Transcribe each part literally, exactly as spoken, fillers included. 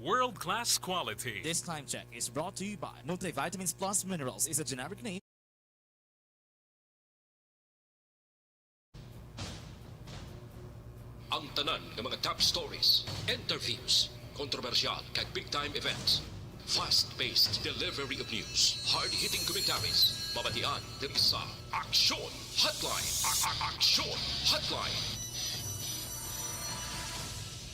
World-class quality. This time check is brought to you by Multivitamins Plus Minerals is a generic name. Ang tanan nga mga top stories, interviews, kontrobersyal kag big time events. Fast-paced delivery of news, hard-hitting commentaries, mabatian diri sa Aksyon Hotline. A- a- Aksyon Hotline.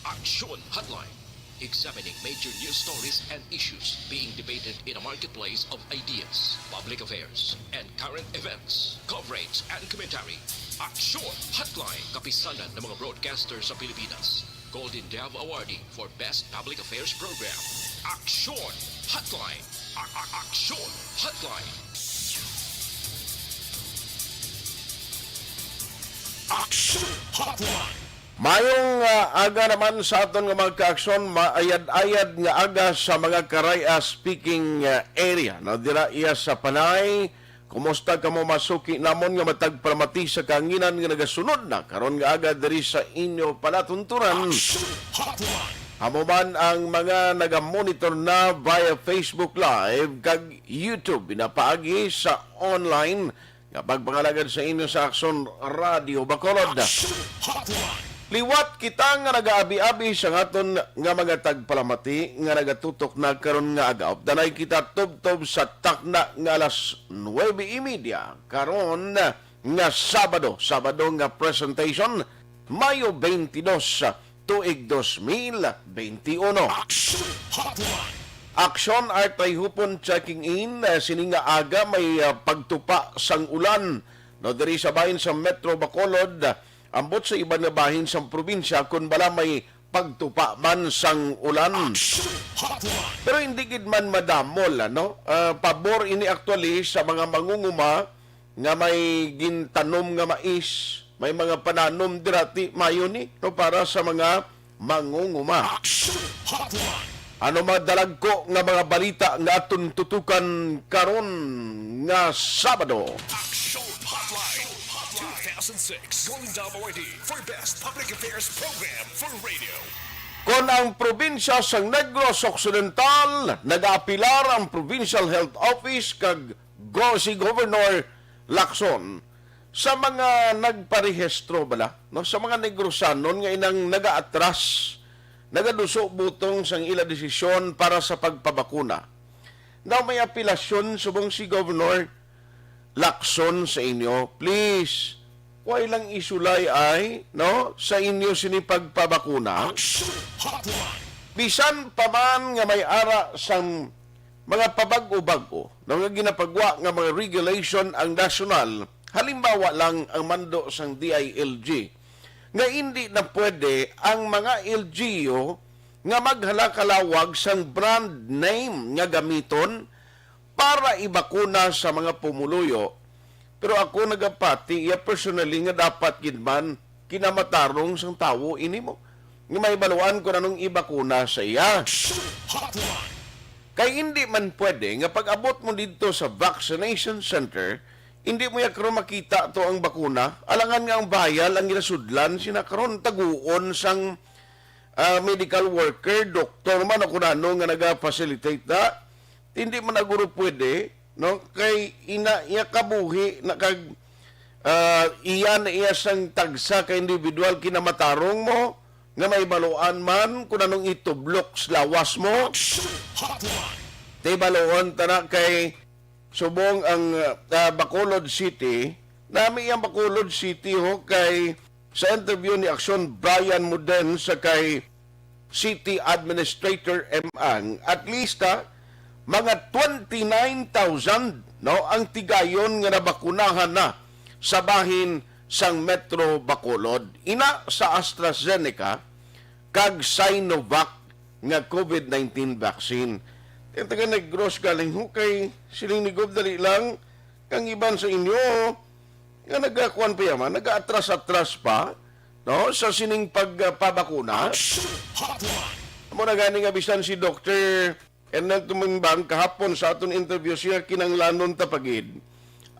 Aksyon Hotline. Examining major news stories and issues being debated in a marketplace of ideas, public affairs, and current events. Coverage and commentary. Aksyon Hotline. Kapisanan ng mga broadcaster sa Pilipinas. Golden Dove Awardee for Best Public Affairs Program. Aksyon Hotline. A- a- Aksyon Hotline. Aksyon Hotline. Mayong, ah, aga naman sa aton nga mga kaaksyon, maayad-ayad nga aga sa mga Karay-a speaking, ah, area. No, dira iya sa Panay, kumusta kamo, masuki namon nga matag palamati sa kahanginan nga nagasunod na karon nga aga diri sa inyo palatuntunan. Aksyon Hotline. Amo man ang mga nagamonitor na via Facebook Live kag YouTube, pinaagi sa online nga pagpangalagad sa inyo sa Aksyon Radio Bacolod. Aksyon Hotline. Liwat kita nga nagaabi-abi sa aton nga mga tagpalamati nga nagatutok na karon nga aga. Updanay kita tubtob sa takna nga alas nuwebe y media karon nga Sabado, Sabado nga presentation, Mayo twenty-two, tuig dos mil twenty-uno. Aksyon Hotline. Aksyon, Artay Hupon checking in. Eh, sini nga aga may, ah, pagtupa sang ulan, no, diri sa bahin sa Metro Bacolod, ambot sa iban nga bahin sang probinsya, kun bala may pagtupa man sang ulan. Aksyon Hotline. Pero hindi gid man madamol, ano? Ah, pabor ini actually sa mga mangunguma nga may gintanom nga mais, may mga pananom dira, ti mayo ni, no, para sa mga mangunguma. Aksyon Hotline. Ano madalagko nga mga balita nga aton tutukan karon nga Sabado? Aksyon Hotline two thousand six Golden Dove Awardee for Best Public Affairs Program for Radio. Kon ang probinsya sang Negros Occidental, nagaapilar ang Provincial Health Office kag go-, si Governor Lacson sa mga nagparehistro bala, no, sa mga Negrosanon nga inang nagaatras, nagaduso butong sang ila desisyon para sa pagpabakuna. Now, may apelasyon subong si Governor Lacson sa inyo. Please, way lang isulay ay, no, sa inyo sini pagpabakuna. Action Hotline. Bisan pa man nga may ara sang mga pabag-o-bag-o, no, nga ginapagwa nga mga regulation ang nasyonal, halimbawa lang ang mando sang D I L G, nga indi na pwede ang mga L G U nga maghala-kalawag sang brand name nga gamiton para ibakuna sa mga pumuluyo. Pero ako nagapati iya personally nga dapat gid man kinamatarong sang tawo ini mo nga mahibaluan kon anong ibakuna sa iya. Action Hotline. Kay indi man pwede nga pag-abot mo didto sa vaccination center, indi mo ya karon makita to ang bakuna, alangan nga ang vial ang ginasudlan sina karon taguon sang, ah, medical worker, doktor man o kun ano nga naga-facilitate na. Hindi man na guro pwede, no? Kay ina iya kabuhi na kag, ah, iya na iya sang tagsa ka individual kinamatarong mo nga mahibaluan man kun anong itublok sa lawas mo. Action Hotline. Tay baluon ta na kay subong ang, ah, Bacolod City, nami ang Bacolod City ho kay sa interview ni Aksyon Brian Muden sa kay City Administrator M Ang, at least, ah, mga twenty-nine thousand, no, ang tigayon nga nabakunahan na sa bahin sang Metro Bacolod. Ina sa AstraZeneca kag Sinovac nga COVID nineteen vaccine. Ang taga Negros galing ho kay siling ni Gob, dali lang, kang iban sa inyo nga nagakuan pa yaman, nagaatras-atras pa, no, sa sining pagpabakuna. Action Hotline. Amo na gani nga bisan si Doktor Ernest Tumimbang kahapon sa aton interview, siya kinanglanon ta pa gid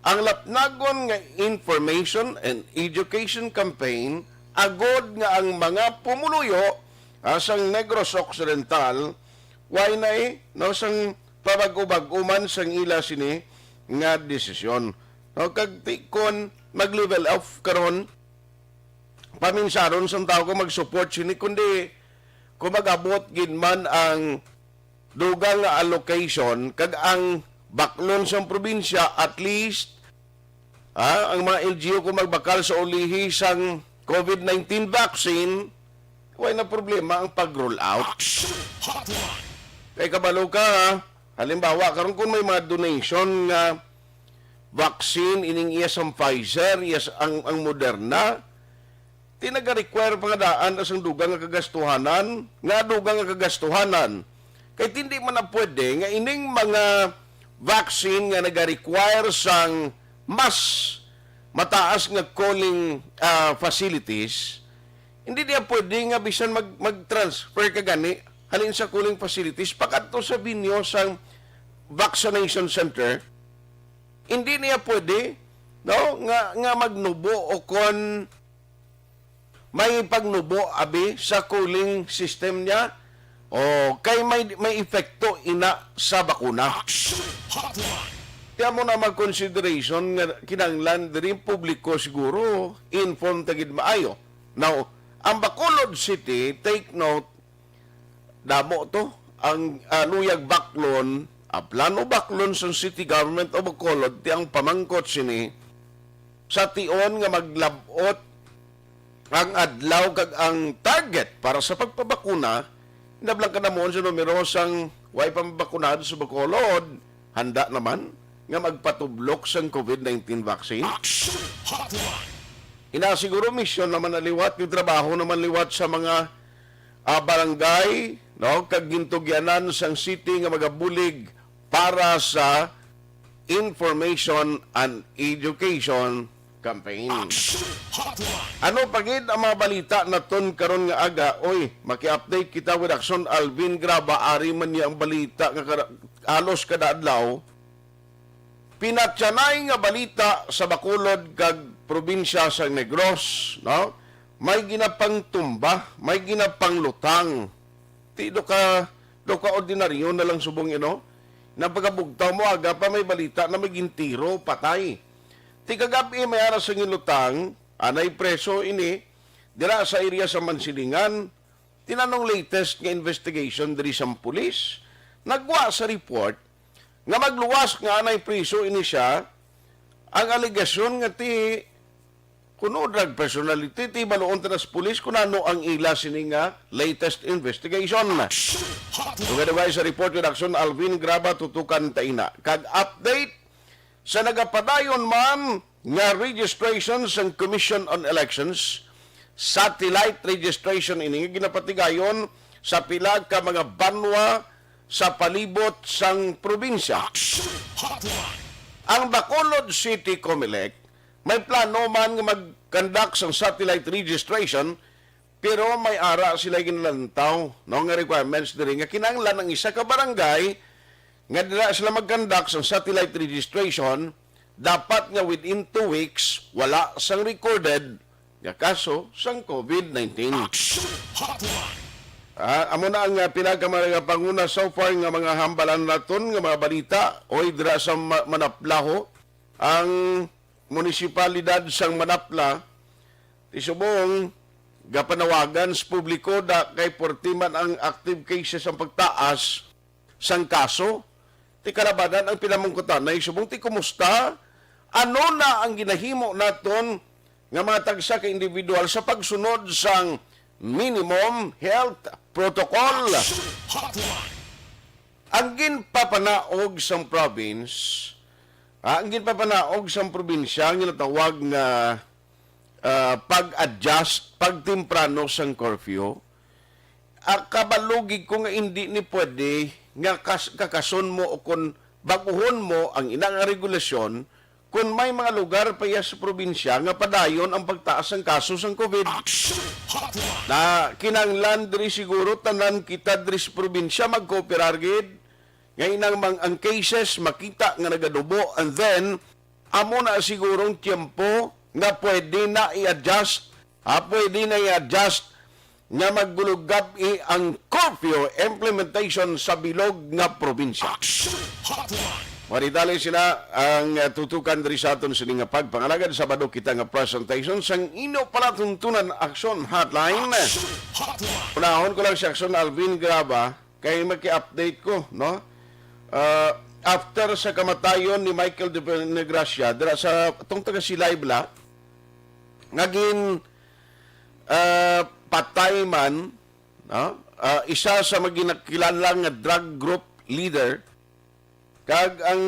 ang lapnagon nga information and education campaign, agod nga ang mga pumuluyo, ah, sang Negros Occidental Why na eh, no, sang pabag-o-bag-o man sang ila sini nga desisyon. No, kag ti-, kon mag-level off karon, paminsaron sang tawo kung mag-support sini, kundi kung mag-abot gid man ang dugang nga allocation, kag ang baklon sang probinsya, at least, ah, ang mga L G U kung magbakal sa ulihi sang COVID nineteen vaccine, way na problema ang pag-roll out. Action Hotline. Kay kabalo ka, ha? Halimbawa, karon kung may mga donation nga vaccine, ining iya sang Pfizer, iya sa-, ang, ang Moderna, ti nagarequire pa nga daan sang dugang nga kagastuhanan, nga dugang nga kagastuhanan. Kay hindi man na pwede nga ining mga vaccine nga nagarequire sang mas mataas nga cooling, ah, facilities, hindi niya pwede nga bisan mag-, mag-transfer ka gani halin sa cooling facilities pakadto sa venue sang vaccination center. Hindi niya pwede, no, nga, nga magnubo o kon may pagnubo, abi, sa cooling system niya, o kay may, may epekto ina sa bakuna. Action Hotline. Kaya mo na mag-consideration nga kinahanglan diri publiko siguro informed ta gid maayo. Now, ang Bacolod City, take note, damo to, ang, ah, luyag baklon, ah, plano baklon sang City Government of Bacolod, ti ang pamangkot sini, sa tion nga maglab-ot ang adlaw kag ang target para sa pagpabakuna, hinablang ka namuon sa numero sang way pa mabakunado sa Bacolod, handa naman nga magpatublok sang COVID nineteen vaccine. Action Hotline. Ina siguro misyon naman na liwat, yung trabaho naman liwat sa mga, ah, barangay, no, kag gintugyanan sang city nga magabulig para sa information and education campaign. Action Hotline. Ano pa gid ang mga balita naton karon nga aga? Oy, maki-update kita with Action Alvin Graba. Ari man niya ang balita nga kada, halos kada adlaw. Pinatyanay nga balita sa Bacolod kag probinsya sa Negros, no? May ginapangtumba, may ginapanglutang. Ti do ka, do ka ordinaryo na lang subong ino. Nang pagkabugtaw mo, aga pa may balita na may gintiro, patay. Ti kagab-i may ara sa ginlutang, anay preso ini, dira sa area sa Mansilingan, tinanong latest nga investigation diri sa pulis, nagwa sa report nga magluwas nga anay priso ini siya, ang alegasyon nga ti kuno drug personality, ti baluon ta na sa pulis kung ano ang ila sini nga latest investigation. Dugay-dugay sa report with Action Alvin Graba, tutukan ta ina. Kag update sa nagapadayon man nga registration sang Commission on Elections, satellite registration ini nga ginapatigayon sa pila ka mga banwa sa palibot sang probinsya. Action Hotline. Ang Bacolod City Comelec may plano man nga mag-conduct sang satellite registration, pero may ara sila ginalantaw, no, nga requirements diri nga kinahanglan ang isa ka barangay nga dira sila mag-conduct sang satellite registration, dapat nga within two weeks wala sang recorded nga kaso sang COVID nineteen. Action Hotline. Ah, amo na ang, ah, pila ka mga panguna so far nga mga hambalan naton nga mga balita. Oy, dira sa Ma-, Manapla ho, ang munisipalidad sang Manapla, ti subong gapanawagan sa publiko da kay forty man ang active cases ang pagtaas sang kaso. Ti kalabanan ang pinamungkutan na subong ti kumusta? Ano na ang ginahimo naton nga mga tagsa ka individual sa pagsunod sang minimum health protocol? Ang ginpapanaog sang province, ah, ang ginpapanaog sang probinsya ang ginatawag nga, ah, pag-adjust, pagtemprano sang curfew. Ah, kabalo gid ko nga hindi ni pwede nga kas-, kakason mo o kon bag-uhon mo ang ina nga regulasyon kon may mga lugar pa iya sa probinsya nga padayon ang pagtaas sang kaso sang COVID. Action Hotline. Na kinahanglan diri siguro tanan kita diri sa probinsya magkooperar gid nga inang mang-, ang cases makita nga nagadubo, and then amo na sigurong tiyempo nga pwede na i-adjust, ha, pwede na i-adjust nga magbulog gab-i ang curfew implementation sa bilog nga probinsya. Action Hotline. Maritali sila ang, uh, tutukan diri sa aton sini nga pagpangalagad. Sabado kita nga presentation sang inyo palatuntunan, Action Hotline. Action Hotline. Unahon ko lang si Action Alvin Graba kay maki-update ko, no? Uh, after sa kamatayon ni Michael de Gracia, dira sa tong taga Silay bala, nga gin, ah, patay man, no? Ah, isa sa mga ginakilala nga drug group leader, kag ang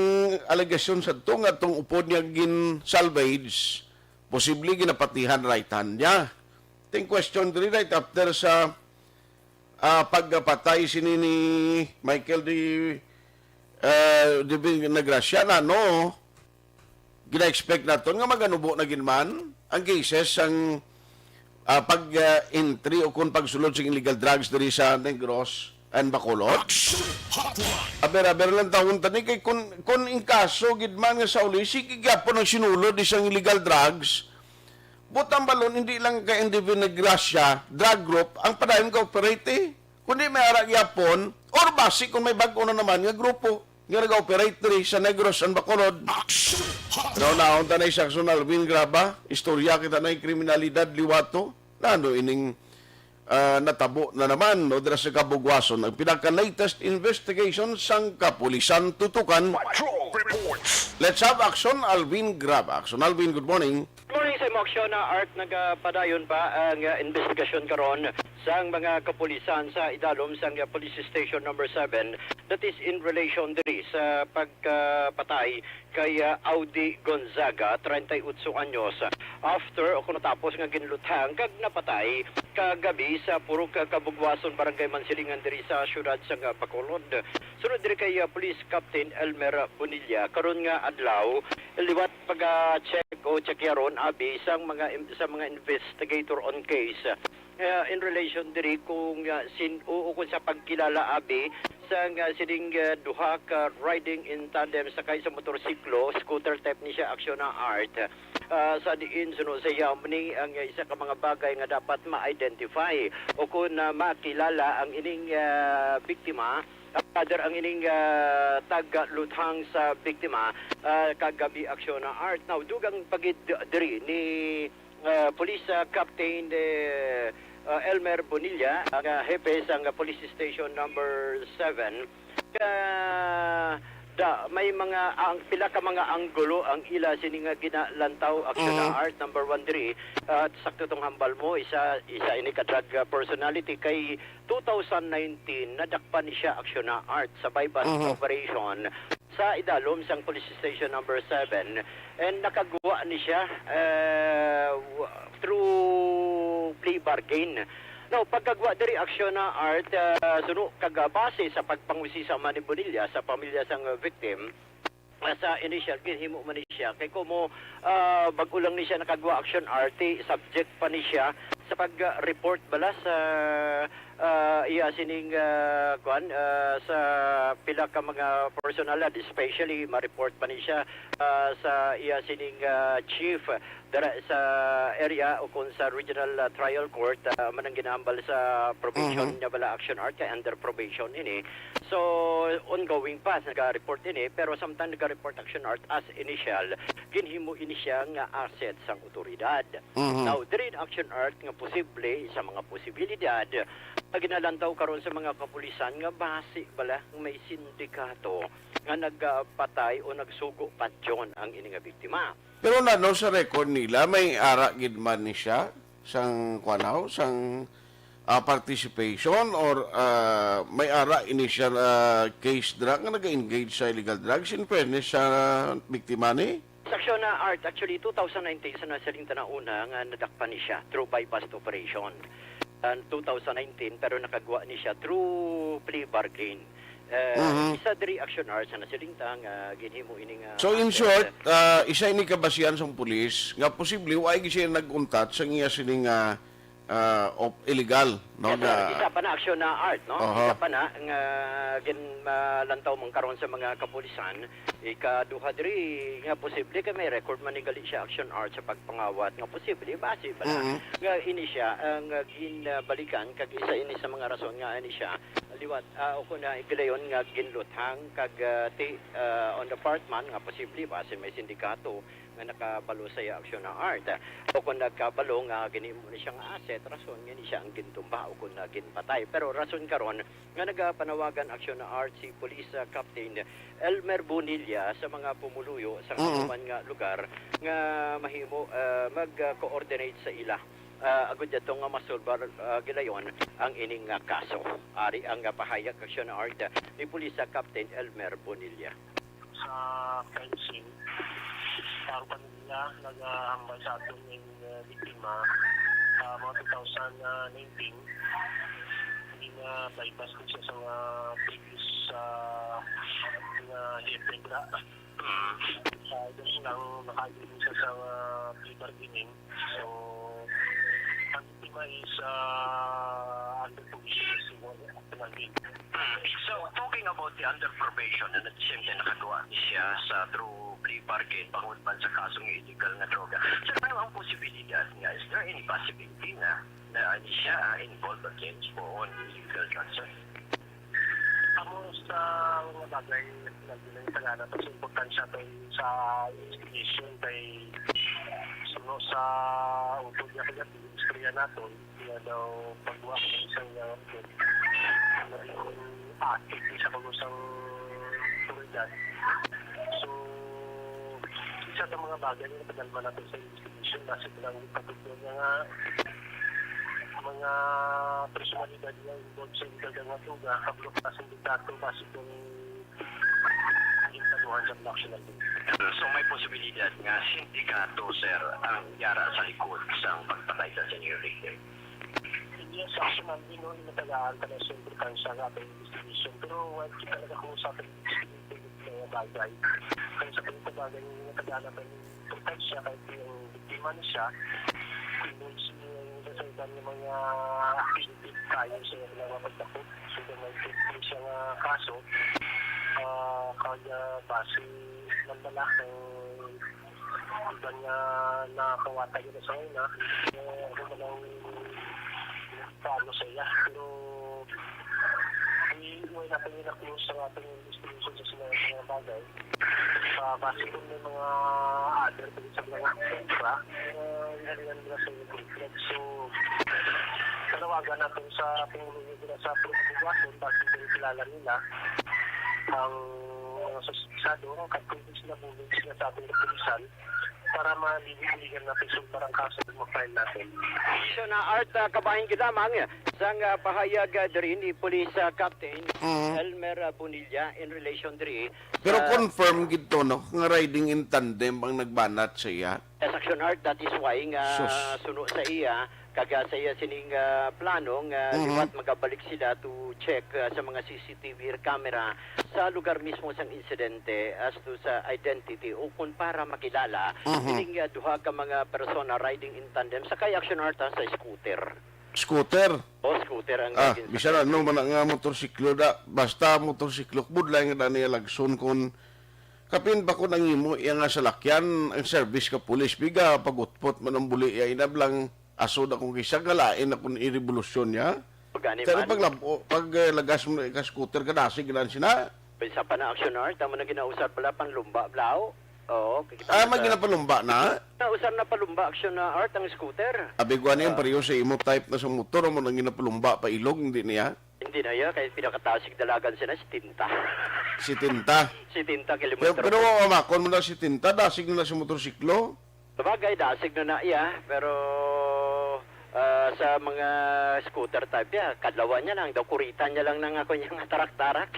alegasyon sa to nga tong upod niya gin-salvage, posible ginapatihan right hand niya. Ting question diri right after sa, ah, pagpatay sini ni Michael de, ah, de Gracia na, no? Gina-expect naton nga maganubo na gid man ang cases sang, ah, pag-entry o kon pagsulod sing illegal drugs diri sa Negros and Bacolod. Action Hotline. Aber-aber lang tawon tani kay kun, kun in kaso gid man nga sa uli, sige gyapon ang sinulod di sang illegal drugs. Butang balon, hindi lang kay N D V Negracia drug group ang padayon ka-operate, eh. Kundi may ara gyapon, or basi kung may bag-o na naman nga grupo nga nag-operate diri sa Negros and Bacolod. Action Hotline. Naunahon ta na sa Action Alvin Graba, istorya kita na yung kriminalidad liwato. Nano ining, ah, natabo na naman, no, dira sa Kabugwason? Ang pinaka-latest investigation sang kapulisan tutukan. Patrol Reports. Let's have Action Alvin Graba. Action Alvin, good morning. Morning sa imo, Aksyon, na Art. Nagapadayon pa ang, uh, investigasyon karon sang mga kapulisan sa idalom sang, uh, Police Station Number Seven, that is in relation diri sa pagkapatay kay, uh, Audi Gonzaga, treinta y ocho anyos, after o kung natapos nga ginluthang kag napatay kagabi sa Purok Kabugwason, Barangay Mansilingan, diri sa siyudad sang, uh, Bacolod. Sunod diri kay, uh, Police Captain Elmer Bonilla, karon nga adlaw, liwat pag-check o checkyaron abi sang mga im-, sa mga investigator on case, uh, in relation diri kung, uh, sin-, o, o kung sa pagkilala abi sang, uh, sining, uh, duha ka riding in tandem sakay sa motorsiklo, scooter type ni siya, Aksyon na Art. Uh, sa diin suno sa iya ni ang isa ka mga bagay nga dapat ma-identify o kung, uh, makilala ang ining, uh, biktima, uh, rather ang ining, ah, tagaluthang sa biktima, ah, kagabi, Aksyon na Art. Now, dugang pagid diri ni, ah, Police, ah, Captain, eh, ah, Elmer Bonilla, ang, ah, hepe sang, ah, Police Station Number Seven. Ah, da, may mga, ang, pila ka mga anggulo ang ila sini nga ginalantaw, Aksyon na Art. Number one diri, ah, sakto tong hambal mo, isa, isa ini ka drug, ah, personality kay two thousand nineteen, nadakpan ni siya, Aksyon na Art, sa buy-bust operation sa idalom sang Police Station Number Seven, and nakagwa ni siya, eh, w-, through plea bargain. Now, pagkagwa diri, Aksyon na Art, ah, suno kag, ah, base sa pagpangusisa man ni Bonilla sa pamilya sang, ah, victim, ah, sa initial, ginhimo man ni siya. Kay kumo, ah, bag-o lang ni siya nakagwa, Aksyon Art, subject pa ni siya sa pag-report bala sa, ah, iya sining, ah, kuan, ah, sa pila ka mga personalidad, especially ma-report pa ni siya, ah, sa iya sining, ah, chief dara sa area o kung sa regional, ah, trial court, ah, man ang ginambal sa probation niya bala, Aksyon Art, kay under probation ini. So, ongoing pa, naga-report ini, pero samtang naga-report, Aksyon Art, as initial, ginhimo ini siya nga asset sang otoridad. Now, diri in Aksyon Art nga posible sa mga posibilidad nga ginalantaw karon sa mga kapulisan nga basi bala may sindikato nga nagpatay o nagsugo patyon ang ini nga biktima. Pero nano sa record nila, may ara gid man ni siya sang, kuan, sang, ah, participation or, ah, may ara ini siya, ah, case dira nga naga-engage sa illegal drugs, in fairness sa biktima ni? Sa Aksyon na Art, actually, two thousand nineteen sa nasiling ta na una nga nadakpan ni siya through buy-bust operation. And two thousand nineteen, pero nakagwa ni siya through plea bargain. Eh, isa diri, Aksyon Art, sa nasiling ta nga ginhimo ini nga So, in asset. Short, ah, isa ini kabasihan sang pulis nga posible wa gyud siya nag-untat sa iya sini nga ah, of illegal, no, Yes, sir. nga Isa pa na aksyon na art, no? Aha. Isa pa na nga gin-, ah, lantaw man karon sa mga kapulisan. Ikaduha diri nga posible kay may record man ni gali siya action art sa pagpangawat nga posible base bala Mm. nga ini siya ang, ah, ginbalikan kag isa ini sa mga rason nga ini siya liwat, ah, o kun, ah, gilayon nga ginluthang kag, ah, ti-, ah, on the part man nga posible base may sindikato nga nakabalo sa iya aksyon na art. O kung nagkabalo nga ginhimo ni siya nga asset, rason nga ni siya ang gintumba o kung na ginpatay. Pero rason karon nga nagapanawagan aksyon na art si Police, ah, Captain Elmer Bonilla sa mga pumuluyo sa Mm. kanuman nga lugar nga mahimo, ah, mag-coordinate sa ila. Ah, agud ato nga masulbar, ah, gilayon ang ining, ah, kaso. Ari ang, ah, pahayag aksyon na art ni Police, ah, Captain Elmer Bonilla. Sa crime scene, ang pamilya nagahambal sa aton ning, uh, biktima, uh, mga two thousand nineteen. Hindi na bypass ko siya sa mga previous, uh, nga hepe dira. Sa others lang, nakaagin siya sa, uh, plea bargaining. So, ang biktima is, uh, under probation sa mga penalty. So, talking about the under probation, and at the same time, nakagawa ni siya sa through plea bargain, bangod man sa kasong illegal nga droga. Sir, ano ang posibilidad nga, is there any possibility na, na ni siya, ah, involved against po on illegal drugs, sir? Amo sa mga bagay, nagdinang tagana, mas importansya to sa investigation kay suno sa utod niya kaya istorya naton, nga daw pagbuhat ng isang, uh, naging active sa pag-usang seguridad. So, isa sa mga bagay nga pinalman natin sa investigation, base ko lang yung patutunan niya nga mga personalidad nga involved sa illegal nga droga, kablo ka sa sindikato, base kung yung tanuhan sa national. So, may posibilidad nga sindikato, sir, ang yara sa likod sang pagpatay sa Senior Victor? Yes, actually, ma'am, you know, yung matagaan ka na sa importansya nga ating investigation. Pero while kita nagkakusap ng mga bagay, kaya sa pagkabagay yung matagaan natin importansya kahit yung biktima na siya, kung siya yung isa sa iba ng mga activity tayo sa mga pagtakot. So, kung may fifty siya nga kaso, ah, kaya base man pala kung iban nga nakawatay na sa una, eh, ano man ang paano sa iya. Pero, eh, wala natin na-close sa ating investigation sa sila mga bagay. Sa base kung may mga other, pwede sa mga kontra, eh, yan, yan nila sa mga kontra. So, panawagan natin sa Pangulo nila sa Pilipinas, base kung kilala nila ang mga suspetsado, ang katulad sila, bulong sila sa ating kapulisan para maliwiligan natin sa barang kaso na ma-file natin. So na art, ah, kabahin gid lamang sang, ah, pahayag, ah, diri ni Police, ah, Captain Mm. Elmer, ah, Bonilla in relation diri Pero sa confirm gid to, no, nga riding in tandem ang nagbanat sa iya. Yes, Action Art, that is why nga Sus. suno sa iya, kag, ah, sa iya sining, ah, plano nga Mhm. liwat magabalik sila to check, ah, sa mga C C T V camera sa lugar mismo sang insidente as to sa identity o kung para makilala Mhm. kining, ah, duha ka mga persona riding in tandem sa kay Action Art, ah, sa scooter. Scooter? O, scooter ang Ah, ginsa- bisan ano man nga motorsiklo da, basta motorsiklo, budlay nga dani lagson kon kapin pa kon ang imo iya nga salakyan, ang service ka pulis, biga, pagutpot man ang buli iya, inablang aso da kung kisa nga lain na kung irevolusyon niya. Gani Pero man. pag lab-, o, pag, eh, lagas mo na ka-scooter, kadasig lang sina. Isa pa na action art, tamo na ginausar pala, pang lumba, blaw. Oo, kikita Ah, mo may sa ginapalumba na? Nausar na palumba, action na art, ang scooter. Abi ko ani ang Ah. pareho sa imo type na sa motor, amo nang ginapalumba pa ilog, hindi niya? Hindi na iya, kay pinakatasig dalagan siya na setenta. Setenta? Setenta Pero, kilometro. pero wa makon mo na setenta, dasig na na sa motorsiklo? Sabagay, dasig na na iya, pero, ah, sa mga scooter type ya, kadlawan niya lang, daw kuritan niya lang nang ako niya nga tarak-tarak.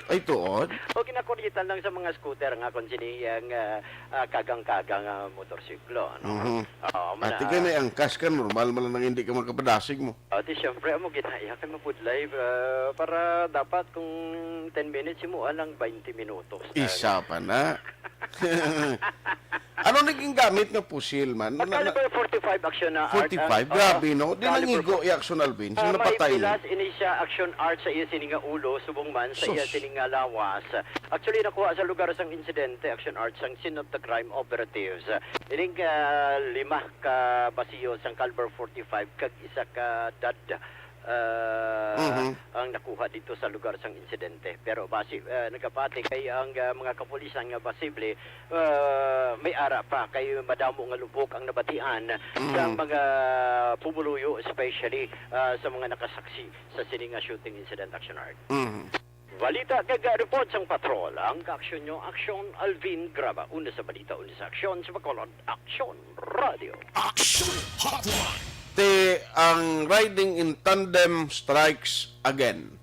Ay, tuod? O, kinakuritan lang sa mga scooter nga kung sini yang, ah, ah, kagang-kagang, ah, motorsiklo, ano? Mhm. Oo, Ati mana- kay may angkas ka, normal man lang hindi ka makapadasig mo. Ah, di, syempre, amo ginaya kay mabudlay, ah, para dapat kung ten minutes, imo lang twenty minutos. Isa pa na. Ano naging gamit nga pusil man? Ang caliber forty-five, Action, ah, Art, ah, forty-five? Oo. Grabe, no? Di caliber nangigo forty. I Action Alvin. Ah, may napatay na. Pilas ini siya, Action Art, sa iya sini nga ulo, subong man sa iya Sus. Sini nga lawas. Actually, nakuha sa lugar sang insidente, Action Art, sang scene of the crime operatives. Ining, ah, lima ka basiyo sang caliber forty-five kag isa ka dad, ah, Mhm. ang nakuha dito sa lugar sang insidente. Pero basi, ah, nagapati kay ang, ah, mga kapulisan nga posible, ah, may ara pa kay madamo nga lubok ang nabatian Mhm. sa mga pumuluyo, especially, ah, sa mga nakasaksi sa sini nga shooting incident, Action Art. Mhm. Balita kag report sang patrol. Ang kaaksyon nyo, Aksyon Alvin Graba. Una sa balita, una sa aksyon, sa Bacolod, Aksyon Radio. Action Hotline. Ti ang riding in tandem strikes again.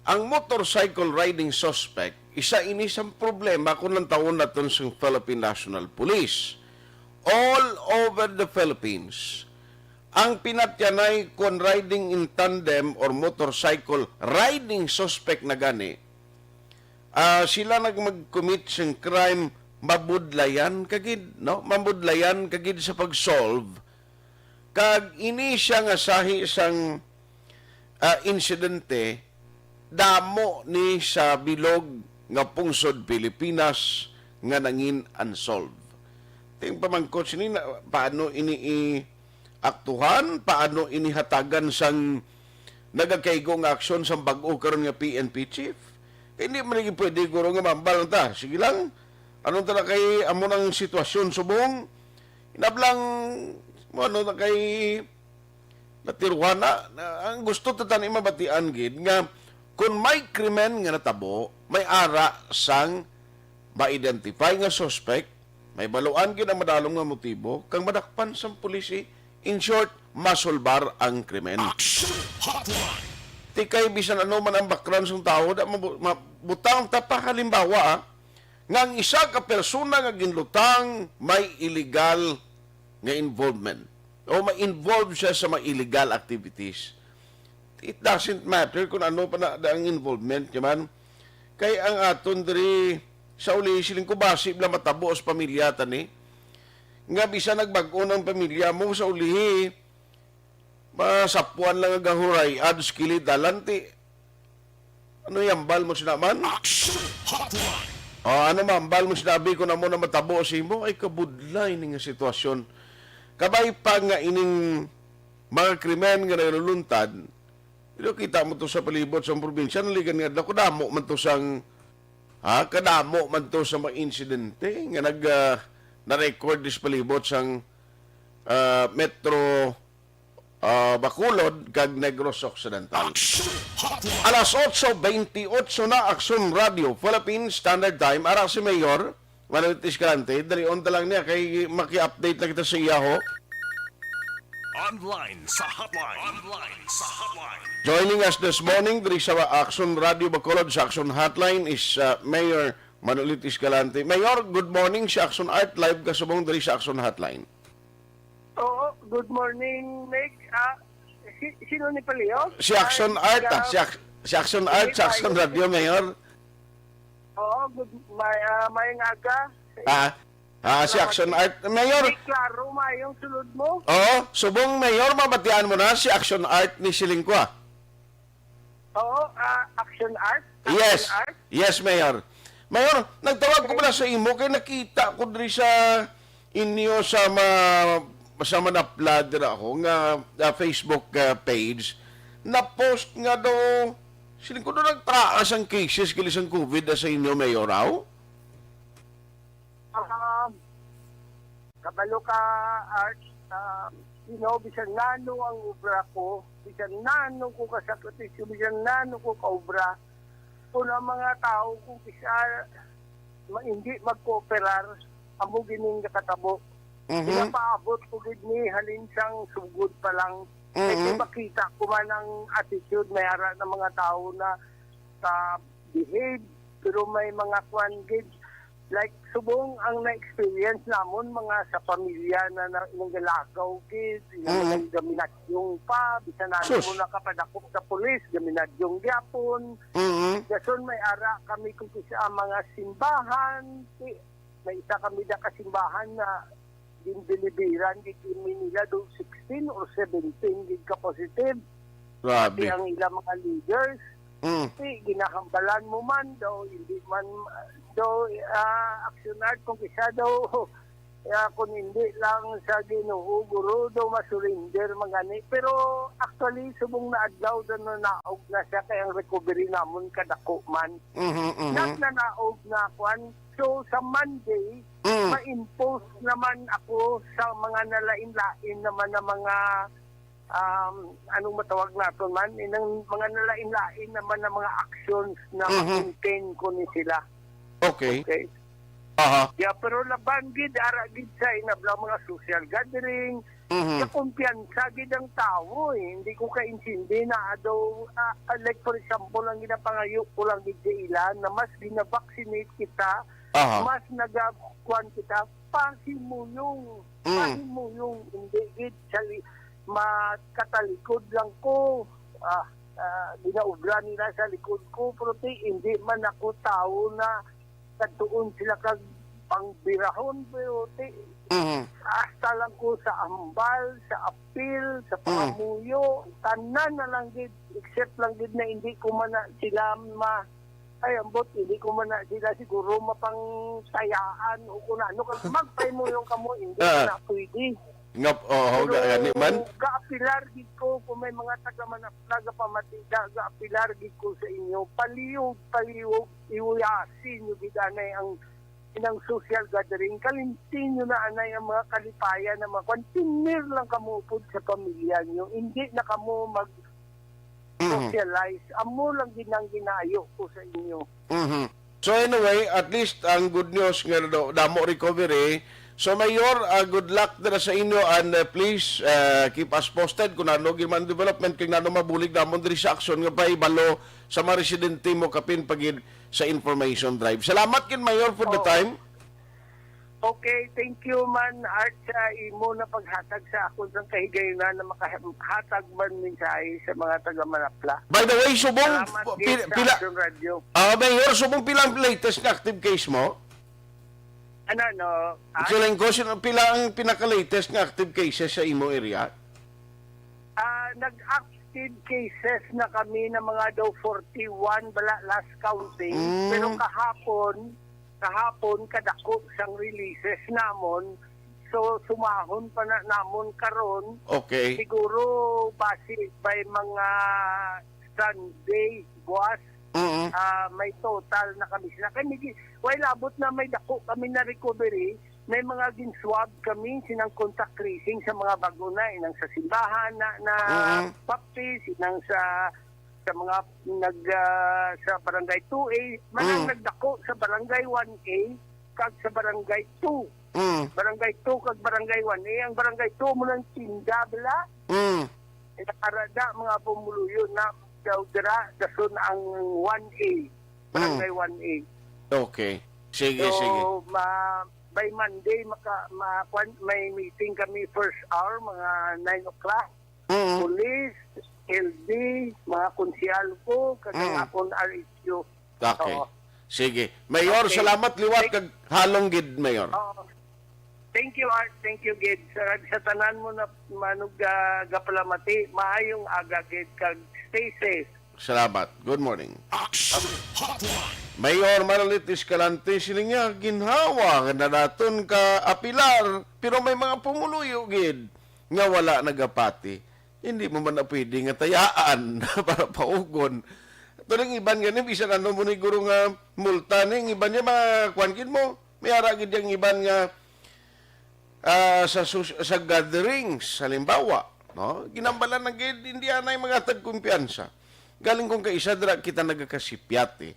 Ang motorcycle riding suspect, isa ini sa problema kung lantawon naton sa Philippine National Police. All over the Philippines, ang pinatyanay kon riding in tandem or motorcycle riding suspect na gani, ah, sila nag mag-commit sing crime, mabudlayan kagid, no? Mabudlayan kagid sa pag-solve. Kag ini siya nga sahi sang, ah, insidente, damo ni sa bilog nga pungsod Pilipinas nga nangin unsolved. Ting pamangkot sini na, paano ini i-aktuhan? Paano ini hatagan sang nagakaigo nga aksyon sang bag-o karon nga P N P chief? Kay hindi man lagi pwede, guro, nga mambal ta. Sige lang, anong tala kay amo nang sitwasyon subong? Inablang, mo, ano na kay natiruhan na, na, ang gusto ta tani mabatian gid nga kung may krimen nga natabo, may ara sang ma-identify nga suspect, may baluan gid ang madalom nga motibo, kang madakpan sang pulis, eh. In short, masulbar ang krimen. Action Hotline. Ti kay bisan ano man ang background sang tawo, da mabu-, mabutang ta pa halimbawa, ah, nga ang isa ka persona nga ginlutang may illegal nga involvement o ma-involve siya sa mga illegal activities. It doesn't matter kung ano pa na ang involvement niya man. Kay ang aton diri sa uli, siling ko, basi bala matabo sa pamilya ta ni. Nga bisan nagbag-o ang pamilya mo sa uli, masapuan lang ang gahuray, ads kilid, alanti. Ano yung hambal mo sina man? Action Hotline. O, ano man hambal mo sinabi ko na mo na matabo sa imo? Ay, kabudlay ni nga sitwasyon. Kabay pa nga ining mga krimen nga naluluntad, pero kita mo to sa palibot sa probinsya, naligan nga adlaw, kadamo man to sang, ha, kadamo man to sa mga insidente nga nag, ah, na-record dis palibot sang, ah, Metro, ah, Bacolod kag Negros Occidental. Action Hotline. Alas otso bentiocho na, Aksyon Radio Philippines Standard Time. Ara si Mayor Manuel Escalante, dalion ta lang niya kay maki-update lang kita sa iya, ho. Online sa hotline. Online sa hotline. Joining us this morning diri sa Aksyon Radio Bacolod sa Aksyon Hotline is, uh, Mayor Manuel Escalante. Mayor, good morning. Si Aksyon Art, live ka subong diri sa Aksyon Hotline. Oo, good morning, Meg. Ah, si, sino ni Palio? Si Aksyon Art, ah, si Ak-, si Aksyon Art, si Aksyon Radio, Mayor. Oo, good, may, ah, mayong aga. Ah, ah, si Aksyon Art. Mayor. Di klaro, mayong sulod mo. Oo, subong Mayor, mabatian mo na si Aksyon Art ni Silingkwa. Oo, ah, Action Art? Yes. Action Art? Yes, Mayor. Mayor, nagtawag ko Okay. pala sa imo kay nakita ko diri sa inyo sa ma-, sa manapla dira ako nga, ah, Facebook, ah, page. Na-post nga daw, siling ko daw nagtaas ang cases kili sang COVID sa inyo, Mayor, aw? Um, kabalo ka, Art, um, you know, bisan nano ang obra ko, bisan nano ko kasakripisyo, bisan nano ko kaobra, kung ang mga tao kung kisa ma-, hindi magkooperar, amo gining nakatabo. Mhm. Pinapaabot ko gid ni halin sang sugod pa lang. Mhm. Kasi makita ko man ang attitude may ara ng mga tao na sa behave, pero may mga kwan gid, like, subong ang na-experience namon, mga sa pamilya na, na nangalagaw gid, nga Mm. mga gaminadyong pa, bisan namin Sus. mo nakapadakop sa pulis, gaminadyong gyapon. Mm. Dason may ara kami kung sa mga simbahan, ti-, may isa kami na kasimbahan na gindeliveran gid kami nila do sixteen or seventeen gid ka positive. Pati Grabe. ang ilang mga leaders, Mm. Di, ginahambalan mo man daw, hindi man daw, ah, aksyonar kung isa daw, ah, kung hindi lang sa Ginoo, guro daw masurinder, mangani. Pero actually, subong na adlaw, daw nanaog na siya, kay ang recovery namon kadako man. Mhm, mhm. Nag nanaog na, kwan. So, sa Monday, Mm. ma-impose naman ako sa mga nalain-lain naman na mga, um, anong matawag naton man, inang mga nalain-lain naman na mga actions na Mhm. ma-contain ko ni sila. Okay. Okay. Aha. Yeah, pero laban gid, ara gid sa inabla mga social gathering, Mhm. sa kumpiyansa gid ang tawo, eh. Hindi ko kaintindi na daw, ah, ah, like, for example, ang ginapangayo ko lang gid sa ila na mas gina-vaccinate kita, Aha. mas nagakuan kita, pahimuyong, Mm. pahimuyong, hindi gid sa li-, makatalikod lang ko. Ah, ah, ginaubra nila sa likod ko, pero ti, hindi man ako tao na kadtuon sila kag pangbirahon, pero ti, Mhm. hasta lang ko sa ambal, sa apil, sa Mm. pangamuyo, tanan na lang gid, except lang gid na hindi ko man na sila ma-, ay, ambot, hindi ko man na sila siguro mapangtayaan o kung ano, kag magpahimuyong kamo, hindi Ah. na pwede. Nga, oo, Pero ga-, gani man. gaapilar gid ko kung may mga taga Manapla, gapamati, ga-, gaapilar gid ko sa inyo. Palihog, palihog, iwuyasi nyo gid anay ang, inang social gathering. Kalimti nyo na anay ang mga kalipayan na mga kwan. Tinir lang kamo upod sa pamilya nyo. Hindi na kamo mag Mhm. socialize. Amo lang gid ang ginaayo ko sa inyo. Mhm. So anyway, at least ang good news nga do-, damo recovery. So Mayor, ah, good luck dira sa inyo and, ah, please, ah, keep us posted kung ano gid man development kay nano mabulig namon diri sa aksyon nga pahibalo sa mga residente mo kapin pa gid sa information drive. Salamat gid, Mayor, for the Oo. time. Okay, thank you man, Art, sa imo na paghatag sa akon sang kahigayunan na makahatag man mensahe sa mga taga Manapla. By the way, subong Salamat pi-, gid sa pila, Action Radio. Ah, Mayor, subong pila ang latest nga active case mo? Ano, no? Ah? Siling ko, sino, pila ang pinaka-latest nga active cases sa imo area? Ah, nag-active cases na kami na mga daw forty-one bala last counting. Mm. Pero kahapon, kahapon, kadako sang releases namon. So, sumahon pa na namon karon. Okay. Siguro, base by mga Sunday, buwas, Mm. ah, may total na kami sila. Kay may gi-, way labot na may dako kami na recovery, may mga gin-swab kami, sinang contact tracing sa mga bag-o na, inang sa simbahan na, na Mm. baptize, inang sa, sa mga nag, ah, sa barangay two A, manang Mm. nagdako sa barangay one A, kag sa barangay two. Mm. Barangay two kag barangay one A. Ang barangay two mo nang tinda, bala. Mm. Nakarada, mga pumuluyo na daw dira, dason ang one A, barangay Mm. one A. Okay. Sige, So, sige. ma-, by Monday, maka-, ma-, kwan-, may meeting kami first hour, mga nine o'clock. Mm. Police, L D, mga konsehal ko, kag ang Mm. akon R H U. Okay. Oo. Sige. Mayor, Okay. salamat liwat Thank kag halong gid, Mayor. Oo. Thank you, Art. Thank you, Gid. Sa, sa tanan mo na manug, ah, gapalamati, maayong aga, Gid, kag stay safe. Salamat. Good morning. Action Hotline. Mayor Marilit Escalante, sini niya, ginhawa nga nadaton ka apilar, pero may mga pumuluyo, Gid, nga wala nagapati. Hindi mo man na pwede nga tayaan para paugon. Tuling iban gani, bisan ano mo ni guro nga multa ni, ang iban niya, mga kwan gid mo. May ara gid yang iban nga, ah, sa sus-, sa gatherings, halimbawa, no? Ginambalan na gid, hindi anay mga tagkumpiyansa. Galing kung kaisa dira kita nagakasipyat, eh.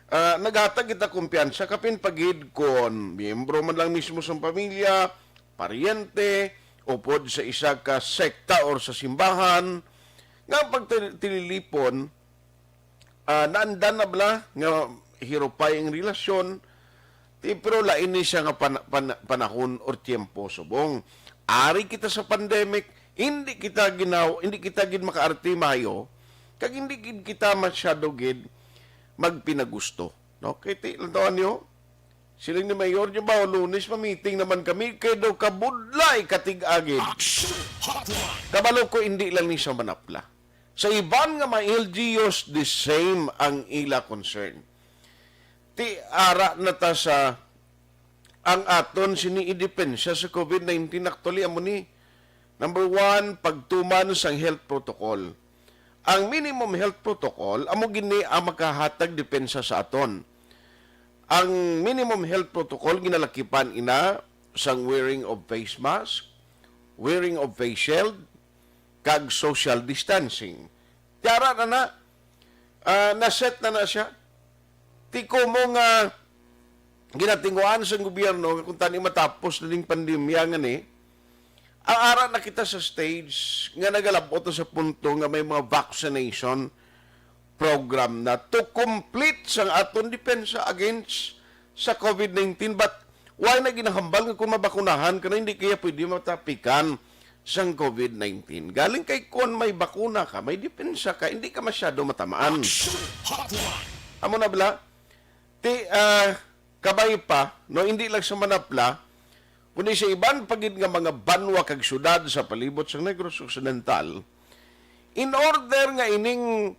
Ah, naghatag kita kumpiyansa, kapin pagid kon miyembro man lang mismo sa pamilya, paryente, upod sa isa ka sekta or sa simbahan, nga pagtililipon, ah, naandan na bala nga hirupay ang relasyon, ti, pero lain ni siya nga pana-, pana-, panahon or tiyempo subong. Ari kita sa pandemic, hindi kita ginaw-, hindi kita gid makaarte mayo, kag hindi gid kita masyado gid magpinagusto, no? Kay ti, lantawan niyo, Siling ni Mayor, "Di ba, Lunes, mamiting naman kami, kay daw kabudlay katig-agid." Action Hotline. Kabalo ko, hindi lang ni sa Manapla. Sa iban nga mga L G Us, the same ang ila concern. Ti ara na ta sa ang aton sini idepensa sa COVID nineteen. Actually, amo ni, number one, pagtuman sang health protocol. Ang minimum health protocol amo gini ang makahatag depensa sa aton. Ang minimum health protocol ginalakipan ina sang wearing of face mask, wearing of face shield, kag social distancing. Ti ara na na, ah, na-set na na siya. Ti kumo nga ginatinguhaan sang gobyerno nga kung tani matapos na ning pandemya nga ni, ang ara na kita sa stage nga nagalabot na sa punto nga may mga vaccination program na to complete sang aton depensa against sa COVID nineteen. But why na ginahambal nga kung mabakunahan ka na, hindi kaya pwede matapikan sang COVID nineteen? Galing kay, kung may bakuna ka, may depensa ka, hindi ka masyado matamaan. Action Hotline. Amo na bala? Ti, ah, kabay pa, no, hindi lang sa Manapla, kundi sa iban pa gid nga mga banwa kag syudad sa palibot sa Negros Occidental, in order nga ining,